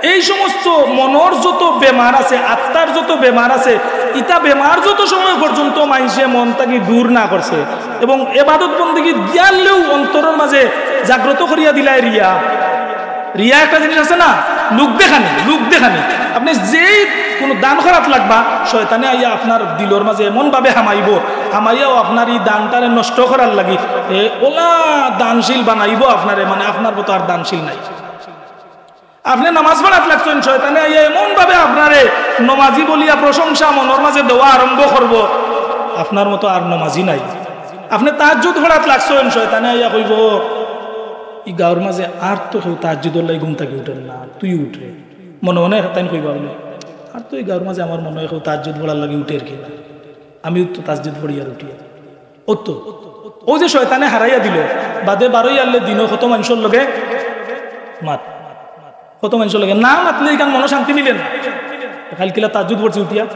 এই সমস্ত মনর যত বেমার আছে, আত্মার যত বেমার আছে, ইতা বেমার যত সময় পর্যন্ত মানষে মন থাকি দূর না করছে এবং এবাদত বন্দেগী দিয়ারলেও অন্তরর মাঝে জাগ্রত করিয়া দিলায় রিয়া। রিয়া একটা জিনিস আছে না, লোক দেখানি, লোক দেখানি। আপনে যেই কুনু দান করাত লাগবা, শয়তানে আইয়া আপনার দিলর মাঝে এমন ভাবে হামাইবো, হামাইয়াও আপনার ই দানটারে নষ্ট করার লাগি, এ, ওলা দানশীল বানাইবো আপনারে, মানে আপনার মতো আর দানশীল নাই। আপনে নামাজ পড়াত লাগছইন, শয়তানে আইয়া এমন ভাবে আপনারে নমাজি বলিয়া প্রশংসা মনর মাঝে দেওয়া আরম্ভ করবো, আপনার মতো আর নমাজি নাই। আপনে তাহাজ্জুদ পড়াত লাগছইন, শয়তানে আইয়া কইবো, ই গাঁওর মাঝে আর তো কেউ তাহাজ্জুদর লাগি ঘুম থাকি উঠের না, তুই উঠরে। মনে মনে তাইন কইবা বুলে, আর তো ই গাঁওর মাঝে আমার মনে অয় কেউ তাহাজ্জুদ পড়ার লাগি উঠের কি না, আমিও তো তাহাজ্জুদ পড়িয়ার উঠিয়ার। ও তো, ও যে শয়তানে হারাইয়া দিল, বাদে বারইয়ারলে দিনও কত মানষর লগে মাত, কত মানষর লগে না মাতলে ইখান মনো শান্তি মিলে না। কাইল কিলা তাহাজ্জুদ পড়ছি উঠিয়া,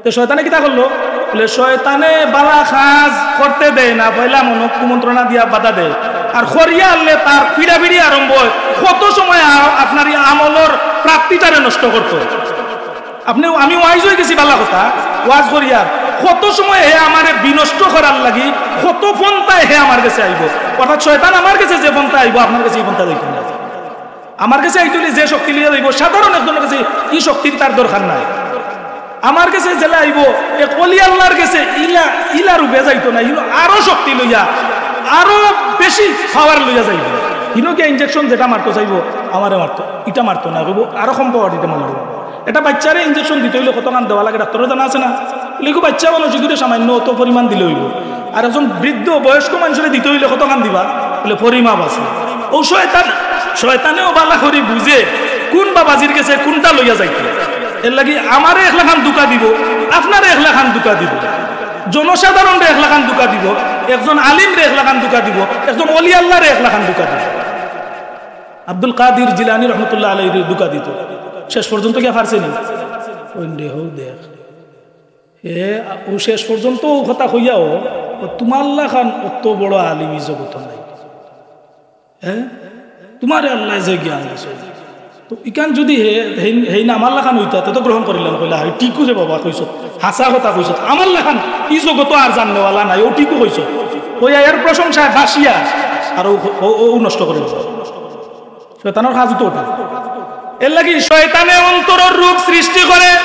তে শয়তানে কিতা করলো? বুলে, শয়তানে বালা কাজ করতে দেয় না, পয়লা মনো কুমন্ত্রণা দিয়া বাধা দেয়। আর করিয়ারলে তার পিড়াপিড়ি আরম্ভ অয়। কত সময় আ-, আপনার ই আমলর প্রাপ্তিটারে নষ্ট করতো। আপনে, আমি ওয়াইজ অই গেছি বালা কথা, ওয়াজ করিয়ার। কত সময় হে আমারে বিনষ্ট করার লাগি, কত পন্থায় হে আমার গেছে আইবো। অর্থাৎ শয়তান আমার গেছে যে পন্থায় আইবো, আপনার গেছে ই পন্থায় যাইতো না। আমার গেছে আইতে অইলে যে শক্তি লইয়া যাইবো, সাধারণ একজনর গেছে ই শক্তির তার দরকার নাই। আমার গেছে যেলা আইবো, এক অলি আল্লার গেছে ইলা, ইলা রূপে যাইতো না, ইনো আরো শক্তি লইয়া, আরো বেশি power লইয়া যাইবো। ইনো গিয়া injection যেটা মারতো চাইবো, আমারে মারতো, ইটা মারতো না, কইবো আরো কম power ইটা মারলো। এটা বাচ্চারে injection দিতে অইলে কতখান দেওয়া লাগে, ডাক্তারর জানা আছে না? বুলে, "ইগু বাচ্চা মানুষ, ইগুরে সামান্য অত পরিমাণ দিলে অইবো।" আর একজন বৃদ্ধ বয়স্ক মানষরে দিতে অইলে কতখান দিবা? বুলে, "পরিমাপ আছে।" ও শয়তান, শয়তানেও বালা করি বুঝে কুন বাবাজির গেছে কুনটা লইয়া যাইতে। এর লাগি আমারে একলাখান ধুকা দিবো, আপনারে একলাখান ধুকা দিবো, জনসাধারণরে একলাখান ধুকা দিবো, একজন আলিমরে একলাখান ধুকা দিবো, একজন অলি আল্লারে একলাখান ধুকা দিবো। আব্দুল কাদির জিলানী রহমতুল্লাহ আলাইহিরে ধুকা দিত, শেষ পর্যন্ত গিয়া পারছে নি? ওই দে, হো দেখ। এ, ও শেষ পর্যন্ত ও কথা কইয়াও, ও তোমার লাখান অত বড় আলিম ই জগত নাই। হ্যাঁ? তোমারে আল্লায় যে জ্ঞান দিছে। তো ইখান যদি হে, হেইন, হেইন আমার লাখান অইতা, তে তো গ্রহণ করিলাম, কইলা, "হায়, ঠিকউ রে বাবা কইছো, হাছা কথা কইছো, আমার লাখান ই জগত আর জাননেওয়ালা নাই, ও ঠিকউ কইছো।" কইয়া এর প্রশংসায় ভাসিয়া, আর ও, ও, ও নষ্ট করে দিছে। শয়তানর কাজ তো ওটা। এর লাগি শয়তানে অন্তরর রোগ সৃষ্টি করে,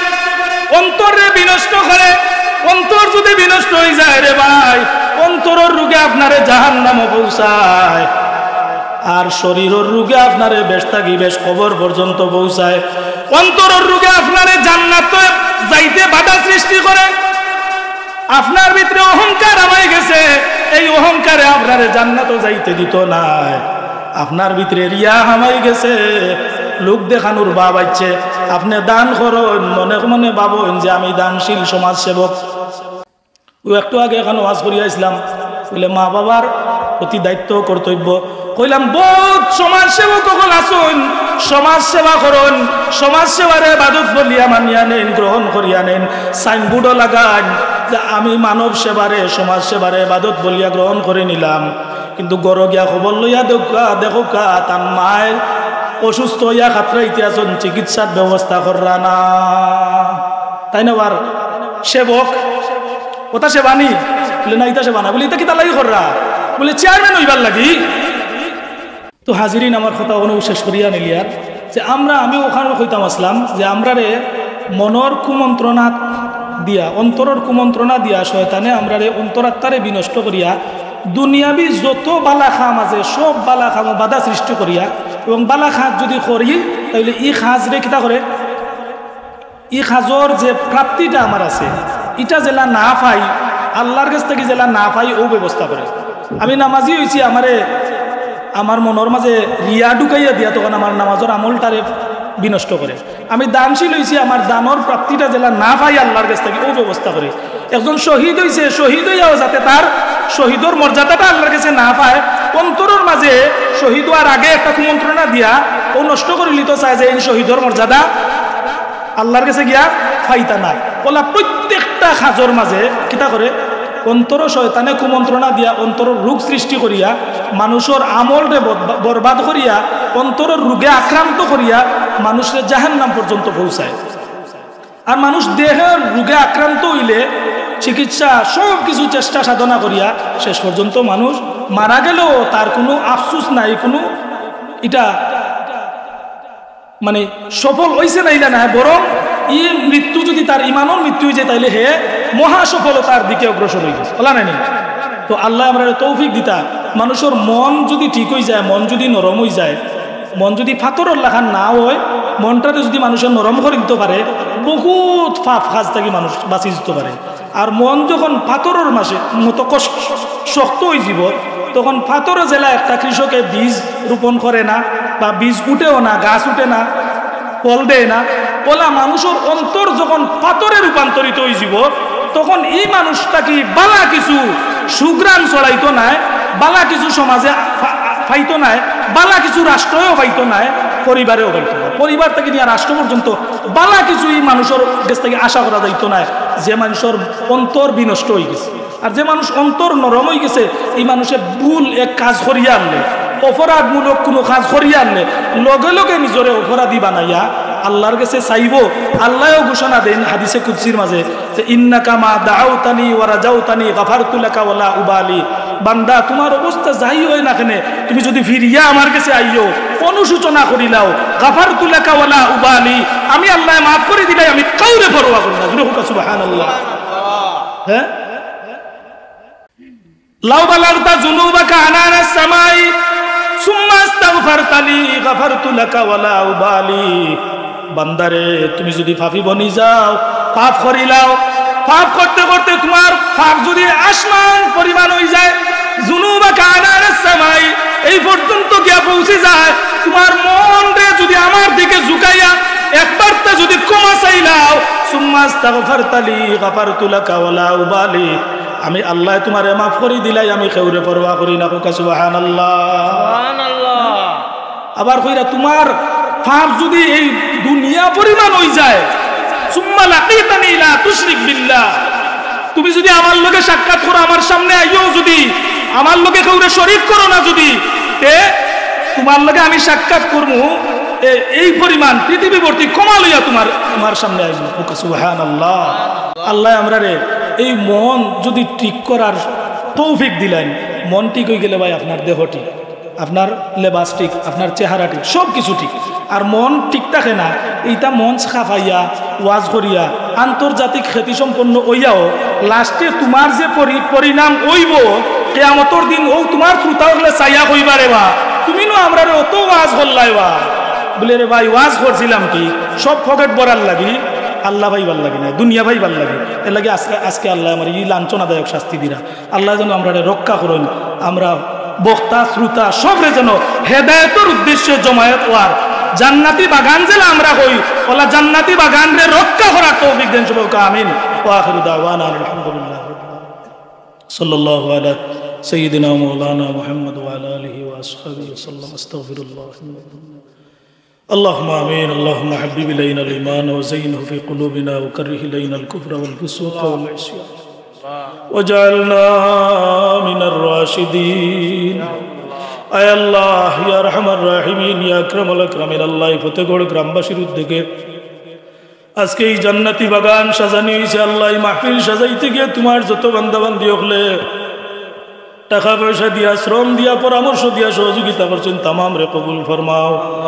অন্তররে বিনষ্ট করে। অন্তর যদি বিনষ্ট অই যায় রে ভাই, অন্তরর রোগে আপনারে জাহান্নামো পৌঁছায়, আর শরীরর রোগে আপনারে বেশ থাকি বেশ কবর পর্যন্ত পৌঁছায়। অন্তরর রোগে আপনারে জান্নাতো যাইতে বাধা সৃষ্টি করে। আপনার ভিতরে অহংকার হামাই গেছে, এই অহংকারে আপনারে জান্নাতো যাইতে দিত নায়। আপনার ভিতরে রিয়া হামাই গেছে, লোক দেখানোর ভাব আইছে। আপনে দান করইন, মনে মনে ভাবইন যে আমি দানশীল সমাজসেবক। ও একটু আগে এখান ওয়াজ করিয়া আইছলাম, বুলে মা বাবার প্রতি দায়িত্ব কর্তব্য। কইলাম, বউত সমাজসেবক অকল আছইন, সমাজ সেবা করইন, সমাজ সেবার এবাদত বলিয়া মানিয়া নেইন, গ্রহণ করিয়া নেইন, সাইনবোর্ডও লাগাইন যে আমি মানব সেবারে, সমাজ সেবারে এবাদত বলিয়া গ্রহণ করি নিলাম। কিন্তু ঘরো গিয়া খবর লইয়া দেখউক্কা, দেখউক্কা, তান মায় অসুস্থ অইয়া খাতরাইতে আছইন, চিকিৎসার ব্যবস্থা কররা না। তাইন আবার সেবক, ওটা সেবা নি? বুলে, "না, ইটা সেবা না।" বুলে, "ইটা কিতার লাগি কররা?" বুলে, "চেয়ারম্যান অইবার লাগি।" তো হাজিরিন, আমার কথা অখানো শেষ করিয়া নিলিয়ার যে আমরা, আমি অখানো কইতাম আছলাম যে আমরারে মনর কুমন্ত্রণা দিয়া, অন্তরর কুমন্ত্রণা দিয়া শয়তানে আমরারে অন্তরাত্মারে বিনষ্ট করিয়া দুনিয়াবি যত বালা কাম আছে, সব বালা কামো বাধা সৃষ্টি করিয়া, এবং বালা কাজ যদি করি, তাইলে ই কাজরে কিতা করে, ই কাজর যে প্রাপ্তিটা আমার আছে, ইটা যেলা না পাই, আল্লার গেছ থাকি যেলা না পাই, অউ ব্যবস্থা করে। আমি নামাজি অইছি, আমারে, আমার মনর মাঝে রিয়া ঢুকাইয়া দিয়া তখন আমার নামাজর আমলটারে বিনষ্ট করে। আমি দানশীল অইছি, আমার দানর প্রাপ্তিটা যেলা না পাই আল্লার গেছ থাকি, অউ ব্যবস্থা করে। একজন শহীদ অইছে, শহীদ অইয়াও যাতে তার শহীদর মর্যাদাটা আল্লার গেছে না পায়, অন্তরর মাঝে শহীদ অওয়ার আগে একটা কুমন্ত্রণা দিয়া অউ নষ্ট করিলিতো চায় যে এই শহীদর মর্যাদা আল্লার গেছে গিয়া পাইতা নায়। অলা প্রত্যেকটা কাজর মাঝে কিতা করে, অন্তরো শয়তানে কুমন্ত্রণা দিয়া অন্তরর রোগ সৃষ্টি করিয়া মানুষর আমলরে বদ-, বরবাদ করিয়া অন্তরর রোগে আক্রান্ত করিয়া মানুষরে জাহান্নাম পর্যন্ত পৌঁছায়। আর মানুষ দেহর রোগে আক্রান্ত অইলে চিকিৎসা সব কিছু চেষ্টা সাধনা করিয়া শেষ পর্যন্ত মানুষ মারা গেলেও তার কোনো আফসোস নাই, কোনো ইটা মানে সফল অইছে না ইলা না, বরং ই মৃত্যু যদি তার ইমানর মৃত্যু অই যায়, তাইলে হে মহা সফলতার দিকে অগ্রসর অই গেছে, অলা নায়নি? তো আল্লায় আমরারে তৌফিক দিতা, মানুষর মন যদি ঠিক অই যায়, মন যদি নরম অই যায়, মন যদি পাথরর লাখান না অয়, মনটারে যদি মানুষে নরম করি দিতো পারে, বহুত পাপ কাজ থাকি মানুষ বাঁচি যিতো পারে। আর মন যখন পাথরর মাঝে মতো কষ-, শক্ত অই যিবো, তখন পাথরও যেলা একটা কৃষকে বীজ রোপণ করে না, বা বীজ উঠেও না, গাছ উঠে না, ফল দেয় না, অলা মানুষর অন্তর যখন পাথরে রূপান্তরিত অইযিবো, তখন ই মানুষ থাকি বালা কিছু সুঘ্রাণ ছড়াইতো নায়, বালা কিছু সমাজে ফা-, পাইতো নায়, বালা কিছু রাষ্ট্রও পাইতো নায়, পরিবারেও পাইতো নায়। পরিবার থাকি নিয়া রাষ্ট্র পর্যন্ত বালা কিছু ই মানুষর গেছ থাকি আশা করা যাইতো নায়, যে মানুষর অন্তর বিনষ্ট অইগেছে। আর যে মানুষ অন্তর নরম অইগেছে, ই মানুষে ভুল এক কাজ করিয়া আনলে, অপরাধমূলক কুনু কাজ করিয়া আনলে, লগে লগে নিজরে অপরাধী বানাইয়া আল্লার গেছে চাইবো। আল্লায়ও ঘোষণা দেইন হাদিসে কুদসির মাঝে যে, "ইন্নাকা মা দাআউতানি ওয়া রাজাউতানি গাফারতু লাকা ওয়ালা উবালি।" বান্দা, তুমার অবস্থা যাই অয় না কেনে, তুমি যুদি ফিরিয়া আমার গেছে আইও, অনুশোচনা করিলাও, "গাফারতু লাকা ওয়ালা উবালি", আমি আল্লায় মাফ করি দিলাই, আমি কাউরে পরোয়া করি না। জুরে কউক্কা সুবহানাল্লাহ। হ্যাঁ? লাউ বালাগতা যুনুবাকা আনানাস সামাই সুম্মা আস্তাগফারতানি গাফারতু লাকা ওয়ালা উবালি। বান্দারে, তুমি যুদি পাপী বনি যাও, পাপ করিলাও, পাপ করতে করতে তুমার পাপ যুদি আসমান পরিমাণ অইযায়, যুনুবাকা আনানাস সামাই, এই পর্যন্ত গিয়া পৌঁছি যায়, তুমার মনরে যুদি আমার দিকে ঝুকাইয়া একবারতা যুদি ক্ষমা চাইলাও, সুম্মা আস্তাগফারতানি গাফারতু লাকা ওয়ালা উবালি, আমি আল্লায় তুমারে মাফ করি দিলাই, আমি কেউরে পরোয়া করি না। কউক্কা সুবহানাল্লাহ। সুবহানাল্লাহ। আবার কইরা, তুমার পাপ যুদি এই দুনিয়া পরিমাণ অইযায়, সুম্মা লাকিতানি লা তুশরিক বিল্লাহ, তুমি যুদি আমার লগে সাক্ষাৎ করো, আমার সামনে আইও যুদি, আমার লগে কেউরে শরিক করো না যুদি, তে তুমার লগে আমি সাক্ষাৎ করমু, এ-, এই পরিমাণ পৃথিবী ভর্তি ক্ষমা লইয়া তুমার, তুমার সামনে আইমু। কউক্কা সুবহানাল্লাহ। আল্লায় আমরারে এই মন যুদি ঠিক করার তৌফিক দিলাইন, মন ঠিক অইগেলে ভাই আপনার দেহ ঠিক, আপনার লেবাস ঠিক, আপনার চেহারা ঠিক, সব কিছু ঠিক। আর মন ঠিক থাকে না, ইটা মঞ্চ খাফাইয়া, ওয়াজ করিয়া, আন্তর্জাতিক খ্যাতিসম্পন্ন অইয়াও লাস্টে তুমার যে পরি-, পরিণাম অইবো, কিয়ামতর দিন অউ তুমার শ্রোতা অকলে চাইয়া কইবা, "রে বা, তুমি নু আমরারে অত ওয়াজ করলায় বা।" বুলে, "রে ভাই, ওয়াজ করছিলাম কি, সব পকেট ভরার লাগি, আল্লাহ পাইবার লাগি নায়, দুনিয়া পাইবার লাগি। এর লাগি আজকে, আজকে আল্লায় আমারে ই লাঞ্ছনাদায়ক শাস্তি দিরা।" আল্লায় যেন আমরারে রক্ষা করইন। আমরা বক্তা, শ্রোতা সবরে যেন হেদায়েতর উদ্দেশ্যে জমায়েত অওয়ার, জান্নাতি বাগান যেলা আমরা কই, অলা জান্নাতি বাগানরে রক্ষা করার তৌফিক দেইন সবে কউক্কা, আমিন। ওয়া আখিরু দাওয়ানা আলহামদুলিল্লাহি রাব্বিল আলামিন। সাল্লাল্লাহু আলা সাইয়্যিদিনা মাওলানা মুহাম্মদ ওয়া আলা আলিহি ওয়া আসহাবিহি ওয়া সাল্লাম। আস্তাগফিরুল্লাহ। اللهم آمين. اللهم حبب إلينا الإيمان وزينه في قلوبنا وكره إلينا الكفر والفسوق والعصيان واجعلنا من الراشدين. আয় আল্লাহ, ইয়া আরহামার রাহিমিন, ইয়া আকরামাল আকরামিন, আল্লাহ, এই ফতেগড় গ্রামবাসীর উদ্যোগে আজকে এই জান্নাতি বাগান সাজানি অইছে। আল্লাহ, এই মাহফিল সাজাইতে গিয়া তুমার যত বান্দা বান্দি অকলে টাকা পয়সা দিয়া, শ্রম দিয়া, পরামর্শ দিয়া, সহযোগিতা করছইন, তামামরে কবুল ফরমাও।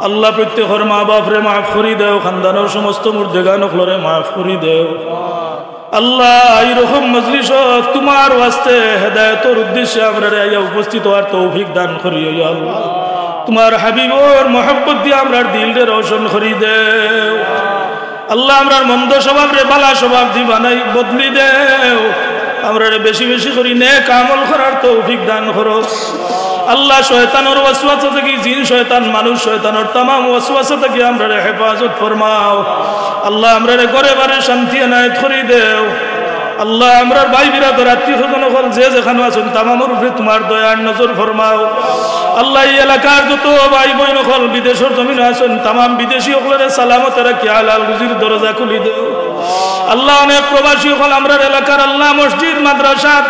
আল্লাহ, প্রত্যেকর মা বাপরে মাফ করি দেও, খানদানর সমস্ত মুর্দেগান অকলরে মাফ করি দেও। আল্লাহ, এই রকম মজলিসো তুমার ওয়াস্তে হেদায়েতর উদ্দেশ্যে আমরারে আইয়া উপস্থিত অওয়ার তৌফিক দান করিও, ইয়া আল্লাহ। তুমার হাবিবর মহব্বত দিয়া আমরার দিলরে রোশন করি দেও। আল্লাহ, আমরার মন্দ স্বভাবরে বালা স্বভাব দি বানাই বদলি দেও। আমরারে বেশি বেশি করি নেক আমল করার তৌফিক দান করো। আল্লাহ, শয়তানর ওয়াসওয়াসা থাকি, জিন শয়তান, মানুষ শয়তানর তামাম ওয়াসওয়াসা থাকি আমরারে হেফাজত ফরমাও। আল্লাহ, আমরারে ঘরে বারে শান্তি এনায়েত করি দেও। আল্লাহ, আমরার ভাই বিরাদর আত্মীয় স্বজন অকল যে যেখানো আছইন, তামামর উপরে তুমার দয়ার নজর ফরমাও। আল্লাহ, এই এলাকার যত ভাই বইন অকল বিদেশর জমিনো আছইন, তামাম বিদেশি অকলরে সালামতে রাখি হালাল রুজির দরজা খুলি দেও। আল্লাহ, অনেক প্রবাসী অকল আমরার এলাকার, আল্লাহ, মসজিদ, মাদ্রাসা,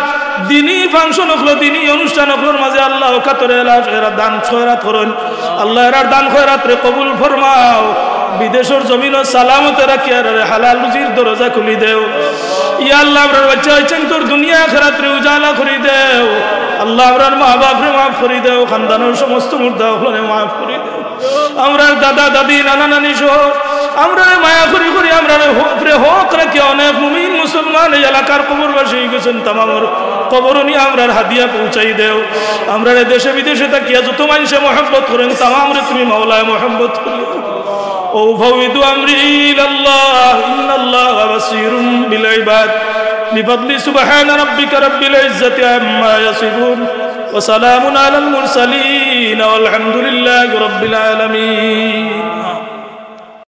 দিনী function অকল, দিনী অনুষ্ঠান অকলর মাঝে, আল্লাহ, অকাতরে এলা-, এরা দান খয়রাত করইন। আল্লাহ, এরার দান খয়রাতরে কবুল ফরমাও। বিদেশর জমিনো সালামতে রাখি এরারে হালাল রুজির দরজা খুলি দেও। ইয়া আল্লাহ, আমরার বাচ্চা অইছইন তোর দুনিয়া আখিরাতরে উজালা করি দেও। আল্লাহ, আমরার মা বাপরে মাফ করি দেও, খানদানর সমস্ত মুর্দা অকলরে মাফ করি দেও। আমরার দাদা দাদি, নানা নানি সহ আমরারে মায়া করি করি, আমরারে হকরে হক রাখিয়া অনেক মুমিন মুসলমান এই এলাকার কবরবাসী অইগেছইন, তামামর কবরো নিয়া আমরার হাদিয়া পৌঁছাই দেও। আমরারে দেশে বিদেশে থাকিয়া যত মানষে মহব্বত করইন, তামামরে তুমি মাওলায় মহব্বত করিও। وأفوض أمري إلى الله إن الله بصير بالعباد. بفضل سبحان ربك رب العزة عما يصفون. وسلام على المرسلين والحمد لله رب العالمين.